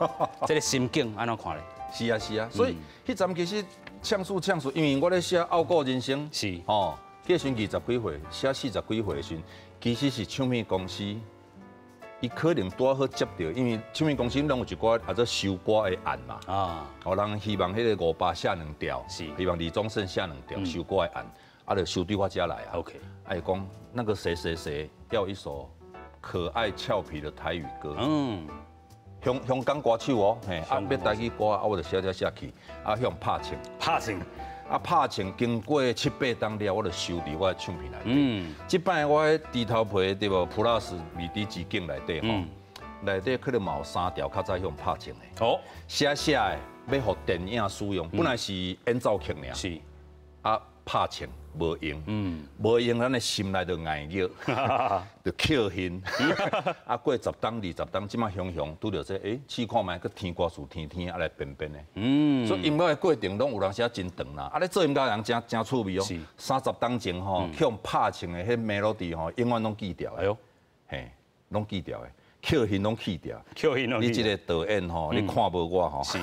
這個心境按怎看咧？是啊是啊，所以彼陣其實唱詞唱詞，因為我咧寫《傲骨人生》吼，彼時20幾歲，寫40幾歲的時陣，其實是唱片公司，伊可能拄好接著，因為唱片公司攏有一寡啊做收歌的案嘛。哦，人希望彼個伍爸寫兩條，希望李宗盛寫兩條收歌的案，啊，就收對我遮來啊。 啊，伊講那個誰誰誰要一首可愛俏皮的台語歌。香港歌手哦，嘿，啊，欲台語歌，啊，我就寫寫寫去，啊，向拍唱，拍唱，啊，拍穿经过七八冬了，我就收伫我的唱片内底。这摆我彼猪头皮对无？Plus 谜底之境内底吼，内底可能嘛有三条较早向拍穿的。写写的欲予电影使用，本来是演奏曲尔。啊，拍穿无用，无用，咱的心内就硬热，就扣恨。啊，过10冬、20冬，这马雄雄拄著这，试看觅，阁听歌词听听，啊来编编的。所以音乐的过程拢有当时仔真长啦。啊，咧做音乐人真真趣味哦。30冬前吼，去予拍穿的彼 melody 吼，永远拢记牢。哎哟，嘿，拢记牢的。扣恨拢去掉，扣恨拢你这个导演吼，你看无我吼。是，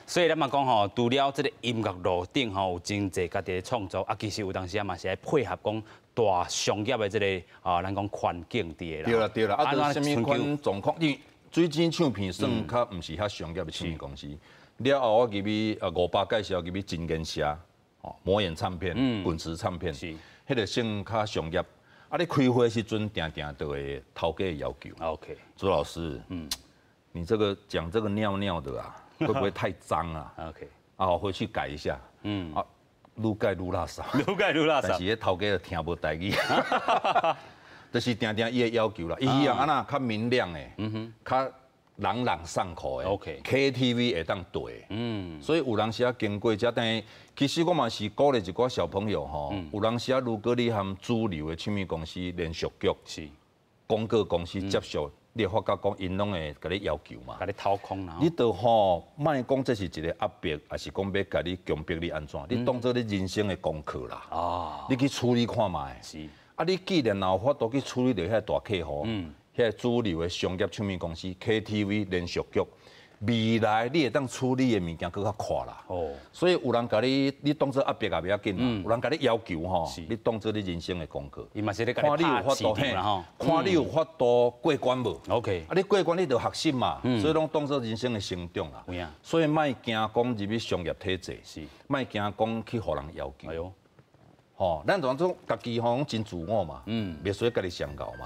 所以咱嘛讲吼，除了这个音乐路顶吼有真济家己的创作，啊，其实有当时啊嘛是爱配合讲大商业的这个啊，咱讲环境伫的啦。对啦对啦，啊，就啥物款状况？因为水晶唱片算较毋是遐商业的唱片公司。了后我入去500介绍入去真言社，哦，魔眼唱片、滚石唱片，彼个算较商业。啊！你开会时阵，定定都会头家要求。 OK，朱老师，你这个讲这个尿尿的啊，会不会太脏啊？OK，啊，我回去改一下。啊，愈改愈垃圾，愈改愈垃圾。但是彼头家就听无台语，就是定定伊的要求啦。伊希望按怎较明亮的，较朗朗上口的。OK， KTV 会当对。所以有当时仔经过这，但是其实我嘛是鼓励一寡小朋友吼，有当时仔如果你和主流的唱片公司连续剧、广告公司接触，你会发觉讲𪜶拢会共你要求嘛，共你掏空啦。你就吼，莫讲这是一个压迫，抑是讲欲共你强迫你按怎，你当做你人生的功课啦。你去处理看觅。啊，你既然有法度去处理著遐大客户，遐主流的商业唱片公司、KTV 连续剧，未来你会当处理的物件阁较阔啦。所以有人共你，你当做压迫也袂要紧啦。有人共你要求吼，你当做你人生的功课。伊嘛是咧看你有法度嘿，看你有法度过关无？OK。啊，你过关你就学习嘛，所以拢当做人生的成长啦。所以莫惊讲入去商业体制，莫惊讲去予人要求。哎哟，吼，咱当做家己吼真自我嘛，袂使家己上𠢕嘛。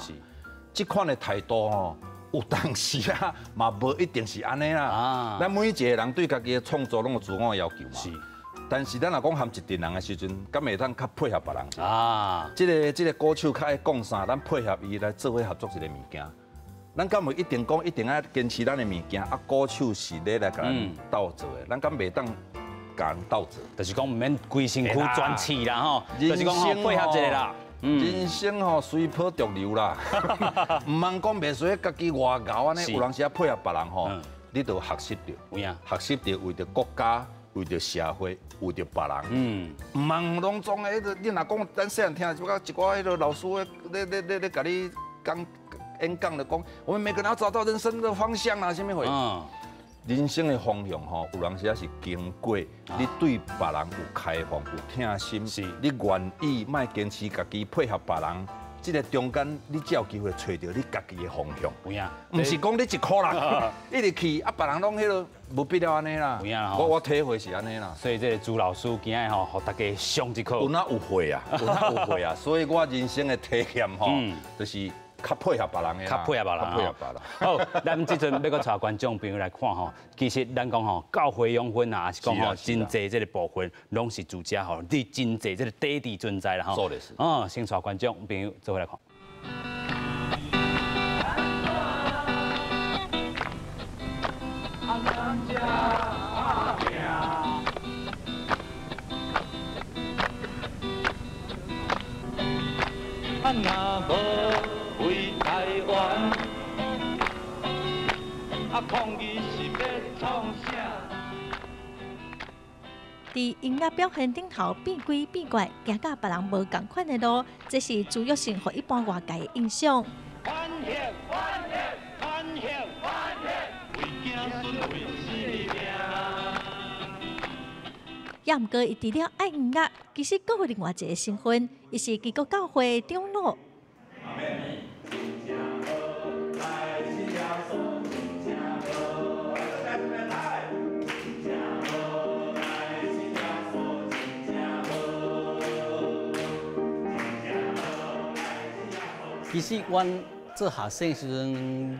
这款的态度吼，有当时啊，嘛无一定是按呢啦。咱每一个人对家己的创作拢有自我要求嘛。但是咱若讲含一阵人的时阵，敢会当较配合别人？这个歌手较爱讲啥，咱配合伊来做伙合作一个物件。咱敢袂一定讲一定爱坚持咱的物件？啊，歌手是咧来共咱斗做的，咱敢袂当共人斗做？就是讲毋免规身躯全试啦吼，就是讲配合一下啦。人生吼随波逐流啦，毋通讲袂使家己外𠢕按呢，有当时仔配合别人吼，你就学习著，学习著为著国家、为著社会、为著别人。毋通拢总的彼个，你若讲咱细汉听一寡一寡彼个老师咧咧咧咧共你讲演讲就讲，我们每个人要找到人生的方向啦，啥物货？人生的方向吼，有当时仔是经过你对别人有开放、有疼心，你愿意莫坚持家己配合别人，这个中间你才有机会揣著你家己的方向。有影，毋是讲你一箍人一直去，啊别人拢彼个无必要按呢啦。有影啦，我体会是按呢啦。所以这个朱老师今日吼，予大家上一课。有哪有会啊？有哪有会啊？所以我人生的体验吼，就是。较配合别人的，较配合别人，较配合别人。好，咱这阵欲阁带观众朋友来看吼，其实咱讲吼，教会养分啊，抑是讲吼，真济这个部分，拢是伫遮吼，你真济这个底底存在啦吼。说的是。哦，先带观众朋友做伙来看。为台湾，啊，抗议是欲创啥？伫音乐表现顶头变鬼变怪，行佮别人无仝款的路，这是朱育信予一般外界的印象。反核，反核，反核，反核，为子孙为性命。也毋过，伊除了爱音乐，其实阁有另外一个身份，伊是基督教会的长老。其实，阮做学生时阵，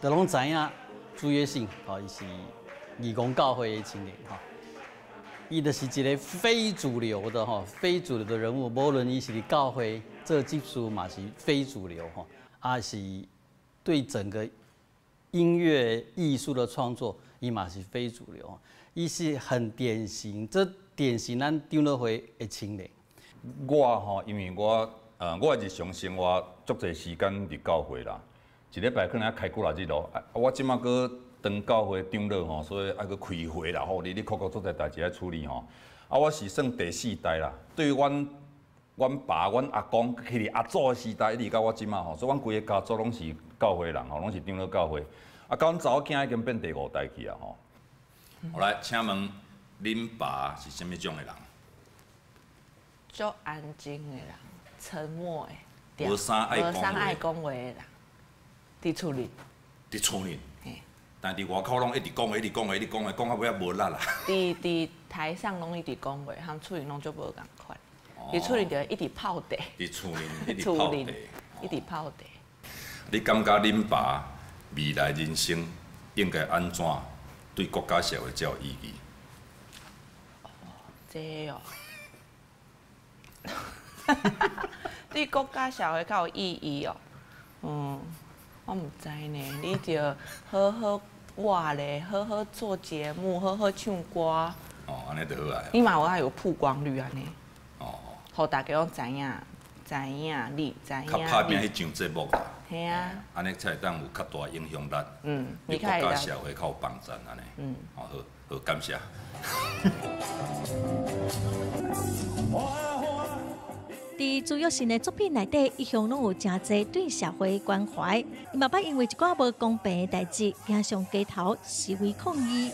就拢知影朱约信吼，伊是义工教会的青年吼。伊就是一个非主流的吼，非主流的人物，无论伊是伫教会做执事嘛是非主流吼，啊是对整个音乐艺术的创作，伊嘛是非主流，伊是很典型，这典型咱长老会的青年。我吼，因为我我日常生活足济时间伫教会啦，一礼拜可能爱开几若日咯。啊，我这马阁当教会长老吼，所以爱阁开会啦，吼，哩哩扣扣足济代志爱处理吼。啊，我是算第四代啦，对阮爸、阮阿公去伫阿祖的时代，一直到我这马吼，所以阮规个家族拢是教会人吼，拢是长老教会。啊，到阮查某囝已经变第五代去啊吼。好来，请问恁爸是啥物种的人？足安静的人，沉默的，无啥爱讲话的人，伫厝里。伫厝里。但伫外口拢一直讲话，一直讲话，一直讲话，讲到尾仔无力啦。伫台上拢一直讲话，和厝里拢足无仝款。伫厝里就一直泡茶。伫厝里一直泡茶。一直泡茶。你感觉恁爸未来人生应该按怎对国家社会才有意义？哦，这哦。对国家社会较有意义哦，嗯，我毋知呢。你就好好活咧，好好做节目，好好唱歌。哦，按呢就好啊。你嘛有爱有曝光率按呢。哦。予大家拢知影，知影你，知影。较拍拼去上节目啦。嘿啊。按呢才会当有较大影响力。嗯。对国家社会较有帮助按呢。嗯。好，好，感谢。伫朱育信的作品内底，一向拢有诚济对社会关怀。伊嘛捌因为一寡无公平的代志，走上街头示威抗议。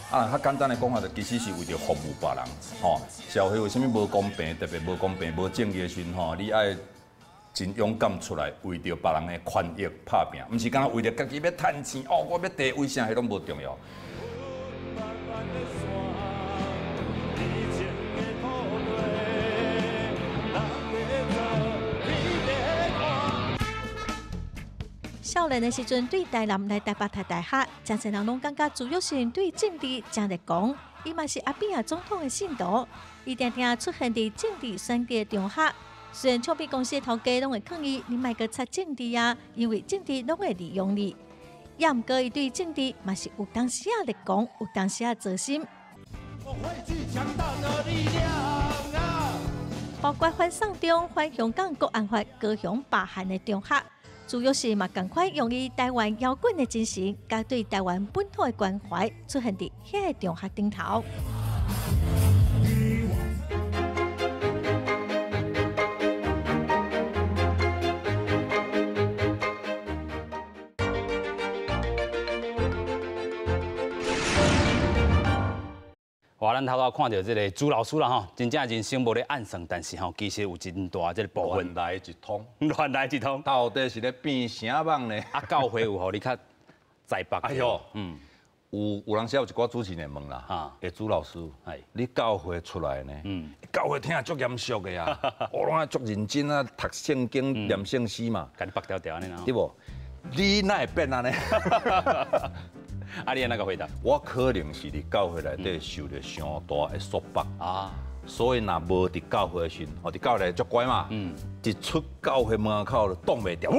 啊，较简单的讲法，就其实是为著服务别人，吼。社会为啥物无公平？特别无公平、无正义的时阵，吼，你爱真勇敢出来，为著别人的权益拍拼，毋是干焦为著家己欲趁钱，哦，我欲地位啥，彼拢无重要。少年的时阵，对台南来台北读大学，真济人拢感觉朱育信对政治真热狂，伊嘛是阿扁仔总统的信徒，伊定定出现伫政治选举的场合。虽然唱片公司的头家拢会抗议，你莫阁插政治啊，因为政治拢会利用你。也毋过伊对政治嘛是有当时仔热狂，有当时仔走心。包括反送中、反香港国安法、高雄罢韩的场合。朱育信嘛，仝款用伊台湾摇滚的精神，佮对台湾本土的关怀，出现伫遐个场合顶头。哇，咱头拄看著这个朱老师啦吼，真正人生无咧按算，但是吼，其实有真大这个部分。乱来一通，乱来一通，到底是咧变啥梦呢？啊，教会有予你较在北。哎哟，有人时有一寡主持人问啦，哈，欸，朱老师，你教会出来呢？教会听足严肃的啊，我拢爱足认真啊，读圣经、念圣诗嘛，共你缚牢牢按呢，对无？你哪会变按呢？啊，你按怎个回答？我可能是伫教会内底受著伤大的束缚啊，所以若无伫教会的时阵，吼，伫教会内足乖嘛，一出教会门口就挡袂牢，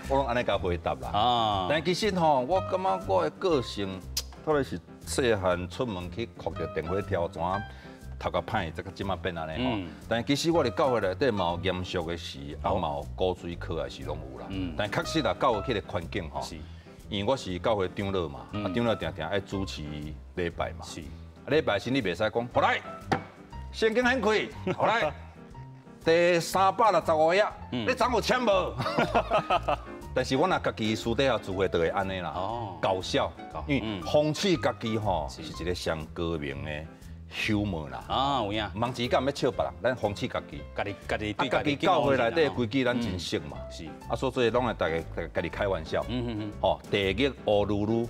我拢按呢共回答啦。啊，但其实吼，我感觉我的个性，到底是细汉出门去哭著电火条怎读较歹，才这马变按呢吼。但其实我伫教会内底嘛有严肃的事，啊嘛有鼓吹课的事拢有啦。但确实啦，教会彼个环境吼，因为我是教会长老嘛，啊长老定定爱主持礼拜嘛。礼拜时你袂使讲，好来，圣经掀开，好来，第365页，你昨有签无？但是我若家己私底下聚会就会按呢啦，搞笑，因为讽刺家己吼是一个上高明的幽默啦。啊，有影。毋是讲欲笑别人，咱讽刺家己。家己家己对家己教会内底规矩咱真熟嘛。是。啊，所以拢会大家家己开玩笑。吼，地狱乌噜噜，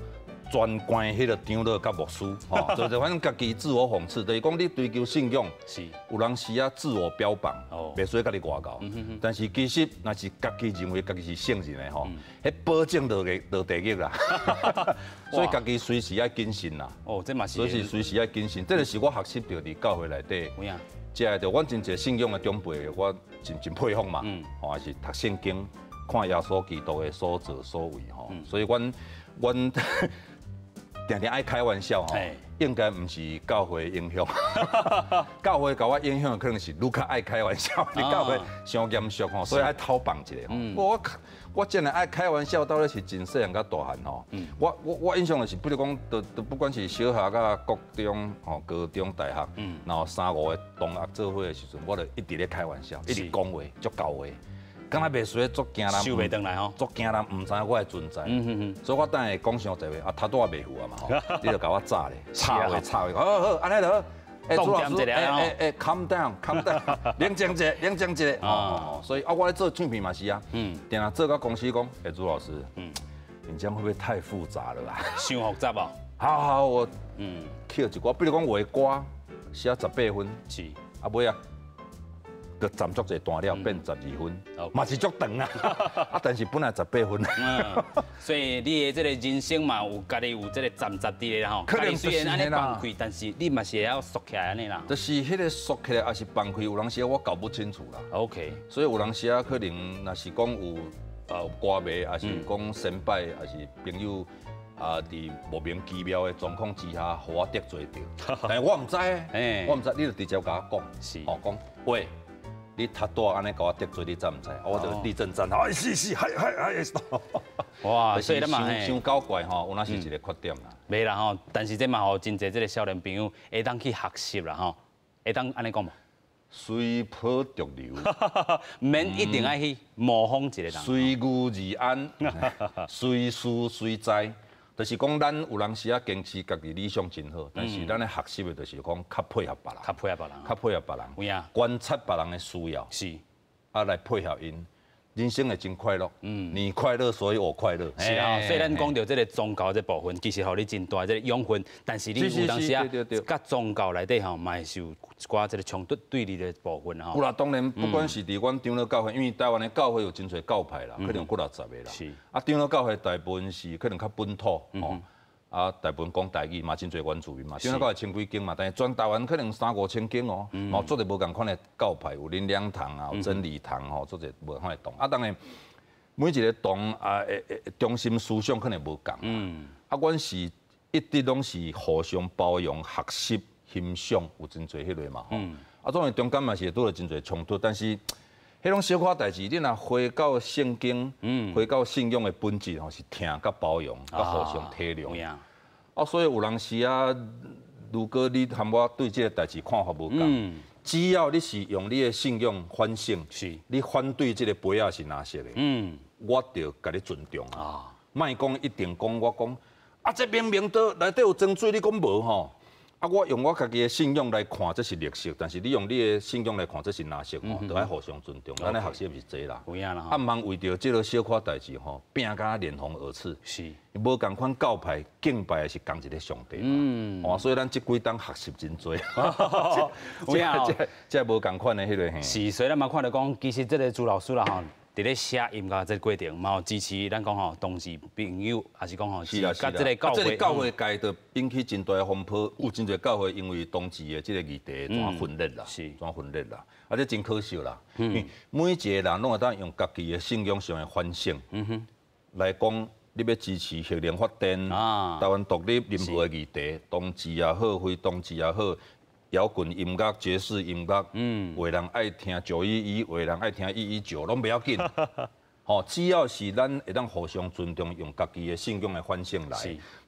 专关彼个长老佮牧师，吼，就是反正家己自我讽刺，就是讲你追求信仰，有当时啊自我标榜，袂使佮你外交。但是其实若是家己认为家己是圣人的吼，彼保证落地狱啦。所以家己随时爱谨慎啦。哦，这嘛是。所以随时爱谨慎，这个是我学习著伫教会内底。有影。这个就阮真济信仰的长辈，我真佩服嘛。吼，也是读圣经，看耶稣基督的所作所为吼。所以阮定定爱开玩笑吼，应该毋是教会影响，教会共我影响的可能是愈较爱开玩笑，你教会伤严肃吼，所以爱偷放一下吼。我真的爱开玩笑，到底是真细汉到大汉吼。我印象就是，比如讲，就不管是小学佮国中、吼高中、大学，然后三五个同学做伙的时阵，我就一直咧开玩笑，一直讲话，足厚话。敢若袂输足惊人，收袂转来吼，足惊人毋知我的存在。所以我等下讲伤济话，啊，头拄仔袂赴啊嘛吼，你就共我炸咧，插话插话，好好，按呢就好。欸，朱老师，欸欸，calm down，calm down，冷静一下，冷静一下。哦，所以啊，我咧做唱片嘛是啊，定定做到公司讲，欸，朱老师，你这样会不会太复杂了啊？伤复杂哦。好好，我捡一寡，比如讲有的歌写18分，啊尾仔。就占足济段了，变12分，嘛是足长啊！啊，但是本来18分。所以你的这个人生嘛，有家己有这个站站伫咧吼。可能虽然按呢放开，但是你嘛是会晓缩起来按呢啦。就是彼个缩起来，抑是放开，有当时我搞不清楚啦。 所以有当时啊，可能若是讲有歌迷，抑是讲先辈，抑是朋友啊，伫莫名其妙的状况之下，予我得罪著，但是我毋知，我毋知，你就直接共我讲，哦，讲喂。你头拄按呢共我得罪，你知毋知？我就立正站好，哎是是，嗨嗨嗨。哇，所以咱嘛，伤搞怪吼，有那是一个缺点啦。袂啦吼，但是这嘛予真济这个少年朋友会当去学习啦吼，会当按呢讲无？随波逐流，毋免一定爱去模仿一个人。随遇而安，随事随在，就是讲咱有当时啊坚持家己理想真好，但是咱咧学习的就是讲较配合别人，较配合别人，较配合别人，有影。观察别人的需要，啊来配合𪜶，人生会真快乐。你快乐，所以我快乐。是啊，所以咱讲到这个宗教这部分，其实予你真大这个养分，但是你有当时啊，佮宗教内底吼，嘛会是有一寡这个冲突对立的部分吼。有啦，当然不管是伫阮长老教会，因为台湾的教会有真济教派啦，可能有几六十个啦。啊，长老教会大部分是可能较本土吼，啊，大部分讲台语嘛，真济原住民嘛，长老教会千几间嘛，但是全台湾可能三五千间哦，嘛有足济无仝款的教派，有灵粮堂啊，有真理堂吼，足济无仝款的堂。啊，当然每一个堂啊，中心思想可能无仝。啊，阮是一直拢是互相包容、学习、欣赏，有真济彼个嘛吼。啊，当然中间嘛是会拄著真济冲突，但是彼种小可代志，你若回到圣经，回到信仰的本质吼，是疼佮包容，佮互相体谅。啊，所以有当时啊，如果你和我对这个代志看法无仝，只要你是用你的信仰反省，你反对这个杯仔是蓝色的，我就共你尊重啊。莫讲一定讲我讲，啊，这明明都内底有装水，你讲无吼？啊，我用我家己的信仰来看，这是绿色；但是你用你的信仰来看，这是蓝色吼，都爱互相尊重。咱咧学习是这啦。有影啦。啊，毋通为著这个小可代志吼，拼甲面红耳赤。无仝款教派敬拜的是仝一个上帝嘛。哦，所以咱这几冬学习真济。有影哦。这无仝款的彼个嘿。是，所以咱嘛看著讲，其实这个朱老师啦吼，伫咧写音乐这个过程，嘛有支持咱讲吼，同志朋友，抑是讲吼，是啊，佮这个教会，这个教会界就引起真大的风波，有真济教会因为同志的这个议题怎分裂啦，怎分裂啦，啊，这真可惜啦。每一个人拢会当用家己的信仰上的反省，来讲你欲支持核能发电、台湾独立任何的议题，同志也好，非同志也好。摇滚音乐、爵士音乐，有的人爱听911，有的人爱听119，拢袂要紧。吼，只要是咱会当互相尊重，用家己的信仰的反省来，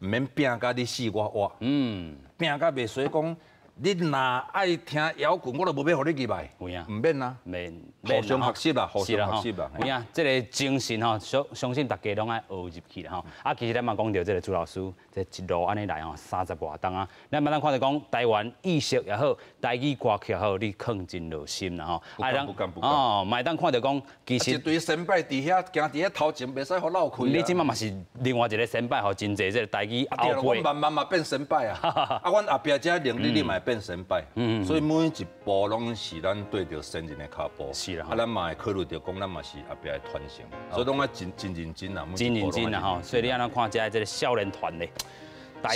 毋免拼甲你死我活。拼甲袂使讲，你若愛聽搖滾，我就無欲予你入來。有影，毋免啊，免。互相學習啦，互相學習啦。有影，這个精神吼，相信大家攏愛學入去啦吼。啊，其實咱嘛講著這个朱老師，這一路按呢來吼，30外冬啊，咱嘛當看著講台灣意識也好，台語歌曲也好，你囥真落心啦吼。不敢不敢不敢。哦，嘛會當看著講，其實一堆先輩佇遐行佇遐頭前，袂使予落氣。你這擺嘛是另外一个先輩，予真濟這个台語後輩。慢慢嘛變先輩啊！啊，阮後壁這能力你嘛會變先輩。所以每一步攏是咱對著先人的跤步。是啦。啊，咱嘛會考慮著講，咱嘛是後壁的傳承，所以攏愛真真認真啊，真認真啊吼。所以你按怎看這這个少年團咧？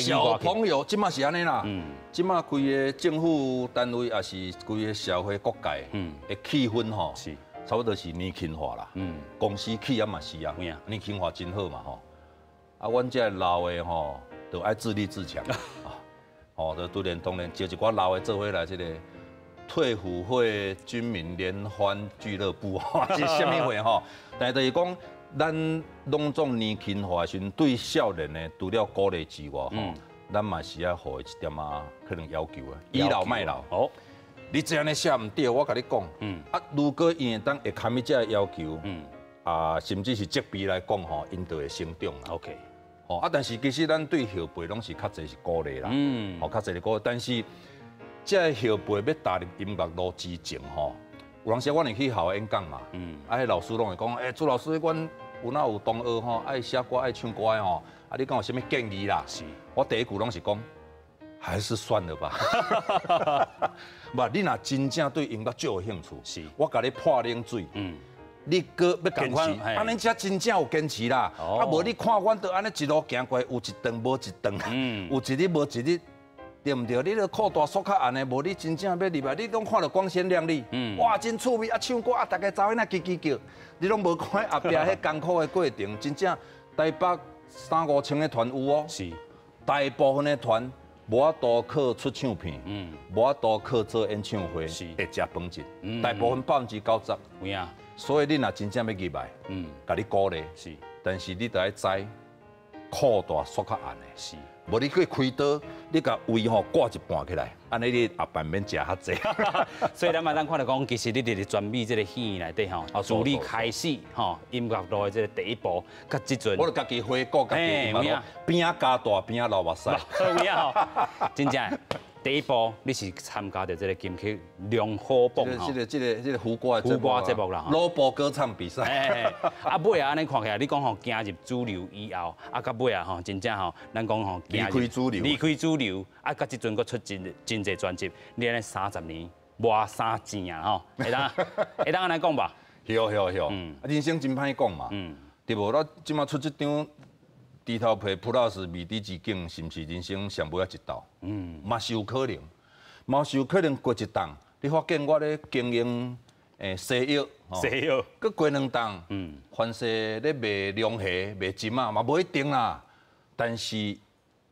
小朋友這馬是按呢啦，這馬規个政府單位也是規个社會各界的氣氛吼，差不多是年輕化啦。公司企業嘛是啊，年輕化真好嘛吼。啊，阮這老的吼，就愛自立自強。哦，就拄然當然招一寡老的做伙來這个退輔會軍民聯歡俱樂部，是啥物會吼？但是就是講，咱攏總年輕化的時陣，對少年的除了鼓勵之外，吼，咱嘛是愛予伊一點仔可能要求啊，倚老賣老。哦，你這按呢寫毋對，我共你講。啊，如果伊會當會堪伊這个要求，啊，甚至是責備來講吼，𪜶就會成長啦。 OK。吼啊，但是其實咱對後輩攏是較濟是鼓勵啦。吼，較濟是鼓勵，但是這个後輩欲踏入音樂路之前吼，有當時阮會去學校演講嘛。啊，彼老師攏會講，欸，朱老師，阮有哪有同學吼，愛寫歌、愛唱歌的吼，啊，你敢有啥物建議啦？是。我第一句攏是講，還是算了吧。無，你若真正對音樂足有興趣，我共你潑冷水。你閣欲堅持，按呢才真正有堅持啦。啊，無你看阮都按呢一路行過來，有一頓無一頓，有一日無一日，對毋對？你著褲帶束較絚的，無你真正欲入來，你攏看著光鮮亮麗，哇，真趣味啊！唱歌啊，逐个查某囡仔吱吱叫，你攏無看後壁彼艱苦的過程。真正台北三五千个團有哦，大部分的團無法度靠出唱片，無法度靠做演唱會，會食飯一，大部分90%。有影。所以你若真正欲入來，共你鼓勵，但是你著愛知褲帶束較絚的，無你去開刀，你共胃吼割一半起來，按呢你後擺免食較濟。所以咱嘛當看著講，其實你佇咧全美這个戲內底吼，自你開始吼音樂路的這个第一步，佮這陣，我著家己回顧家己音樂路，邊仔加大，邊仔流目屎。有影吼，真正。第一步，你是參加著這个金曲龍虎榜吼，這个胡歌胡歌節目啦，羅卜歌唱比賽。啊，尾仔按呢看起來，你講吼行入主流以後，啊，到尾仔吼，真正吼，咱講吼離開主流，離開主流，啊，到這陣閣出真真濟專輯，你按呢30年無啥錢啊吼，會當按呢講吧？曉曉曉，啊，人生真歹講嘛，對無？我這馬出這張。豬頭皮 Plus 謎底之境，是毋是人生上尾仔一道？嘛是有可能，嘛是有可能過一檔，你發現我咧經營西藥，西藥，閣過兩檔，凡勢咧賣龍蝦、賣針仔，嘛無一定啦。但是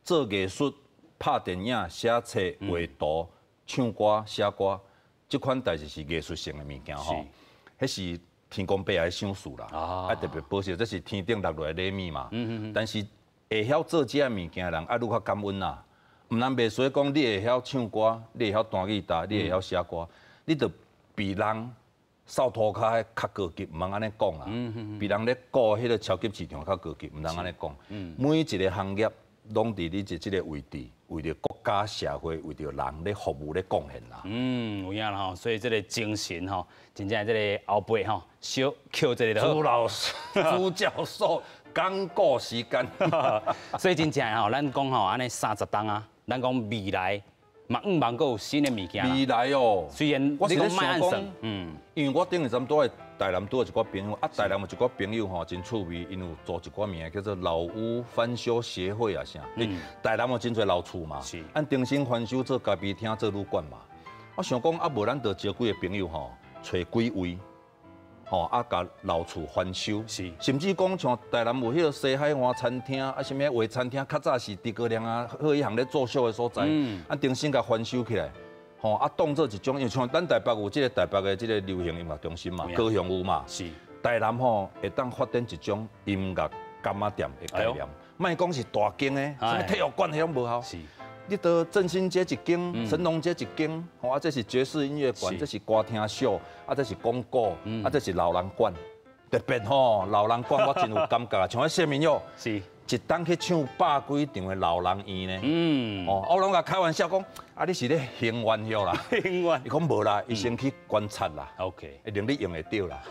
做藝術、拍電影、寫冊、畫圖、唱歌、寫歌，這款代誌是藝術性的物件吼，彼是天公伯愛賞賜啦，啊特別保守，這是天頂落落來禮物嘛。但是會曉做這个物件的人，愛愈較感恩啦。毋通袂使講你會曉唱歌，你會曉彈吉他，你會曉寫歌，你就比人掃塗跤較高級，毋通按呢講啦。比人咧顧彼个超級市場較高級，毋通按呢講。每一个行業攏佇你這個位置，為著國家社會，為著人咧服務咧貢獻啦。嗯，有影啦吼，所以這个精神吼，真正這个後輩吼，小抾一下就好。朱老師、朱教授，剛過時間，所以真正吼，咱講吼，按呢30冬啊，咱講未來嘛，向望閣有新的物件。未來哦，雖然你講莫按算，因為我頂一陣拄佇台南拄著一寡朋友，啊，台南有一寡朋友吼真趣味，𪜶有組一寡名叫做老屋翻修協會啊啥。台南有真濟老厝嘛，按重新翻修做咖啡廳、做旅館嘛。我想講啊，無咱就招幾個朋友吼，揣幾位，吼啊，共老厝翻修，甚至講像台南有彼个西海岸餐廳啊，啥物畫餐廳，較早是諸葛亮啊，好一行咧做秀的所在，啊，重新共翻修起來。吼啊，當做一種，因為像咱台北有這个台北的這个流行音樂中心嘛，高雄有嘛，台南吼會當發展一種音樂柑仔店的概念，莫講是大間的，啥物體育館彼種無效，你到振兴街一间，神农街一间，吼啊，这是爵士音乐馆，这是歌厅秀，啊，这是讲古，啊，这是老人馆。特别吼，老人馆我真有感觉，像彼谢明佑，一冬去唱百几场的老人院呢。哦，我攏共开玩笑讲，啊，你是咧行冤遐啦？行冤？伊讲无啦，伊先去观察啦。一定你用会著啦。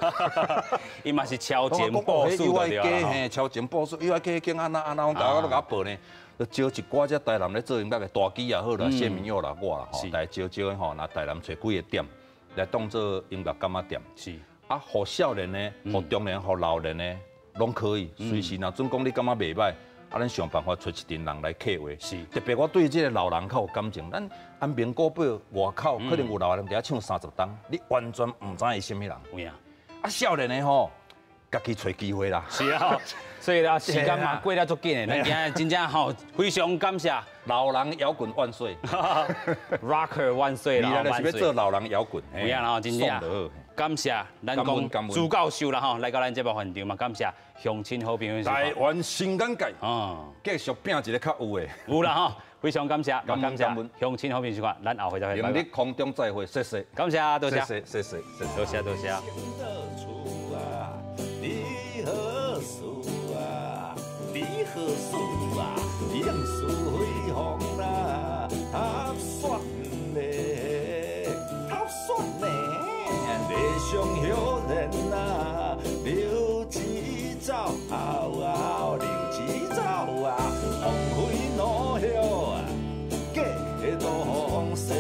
伊嘛是超前部署的对。嘿，超前部署，伊爱计间按怎按怎，我大家拢共报呢。就招一寡这台南咧做音乐的大机也好啦，谢明佑啦，我啦吼，来招招的吼，拿台南揣几个店来当做音乐柑仔店。啊，予少年的，予中年，予老年的，拢可以。随时若准讲你感觉袂䆀，啊，咱想办法揣一阵人来客话。特别我对这个老人较有感情。咱安平古堡外口可能有老人伫遐唱30冬，你完全毋知伊啥物人。有影。啊，少年的吼，家己揣机会啦。是啊，所以啊，时间嘛过了足紧的，咱今日真正吼非常感谢。老人摇滚万岁，Rocker 万岁啦！你是欲做老人摇滚。有影啦，真正。感谢咱讲朱教授啦吼，来到咱节目现场嘛，感谢乡亲好朋友。台湾新眼界，继续拼一个较有的。有啦吼，非常感谢，感谢乡亲好朋友，咱后回再会。明日空中再会，谢谢。感谢，多谢，谢谢，谢谢，多谢，多谢。你何事啊？你何事啊？应是飞风啦，塔选嘞，塔选嘞，理想少年啊，刘志走啊，刘志走啊，风飞落叶啊，过东西。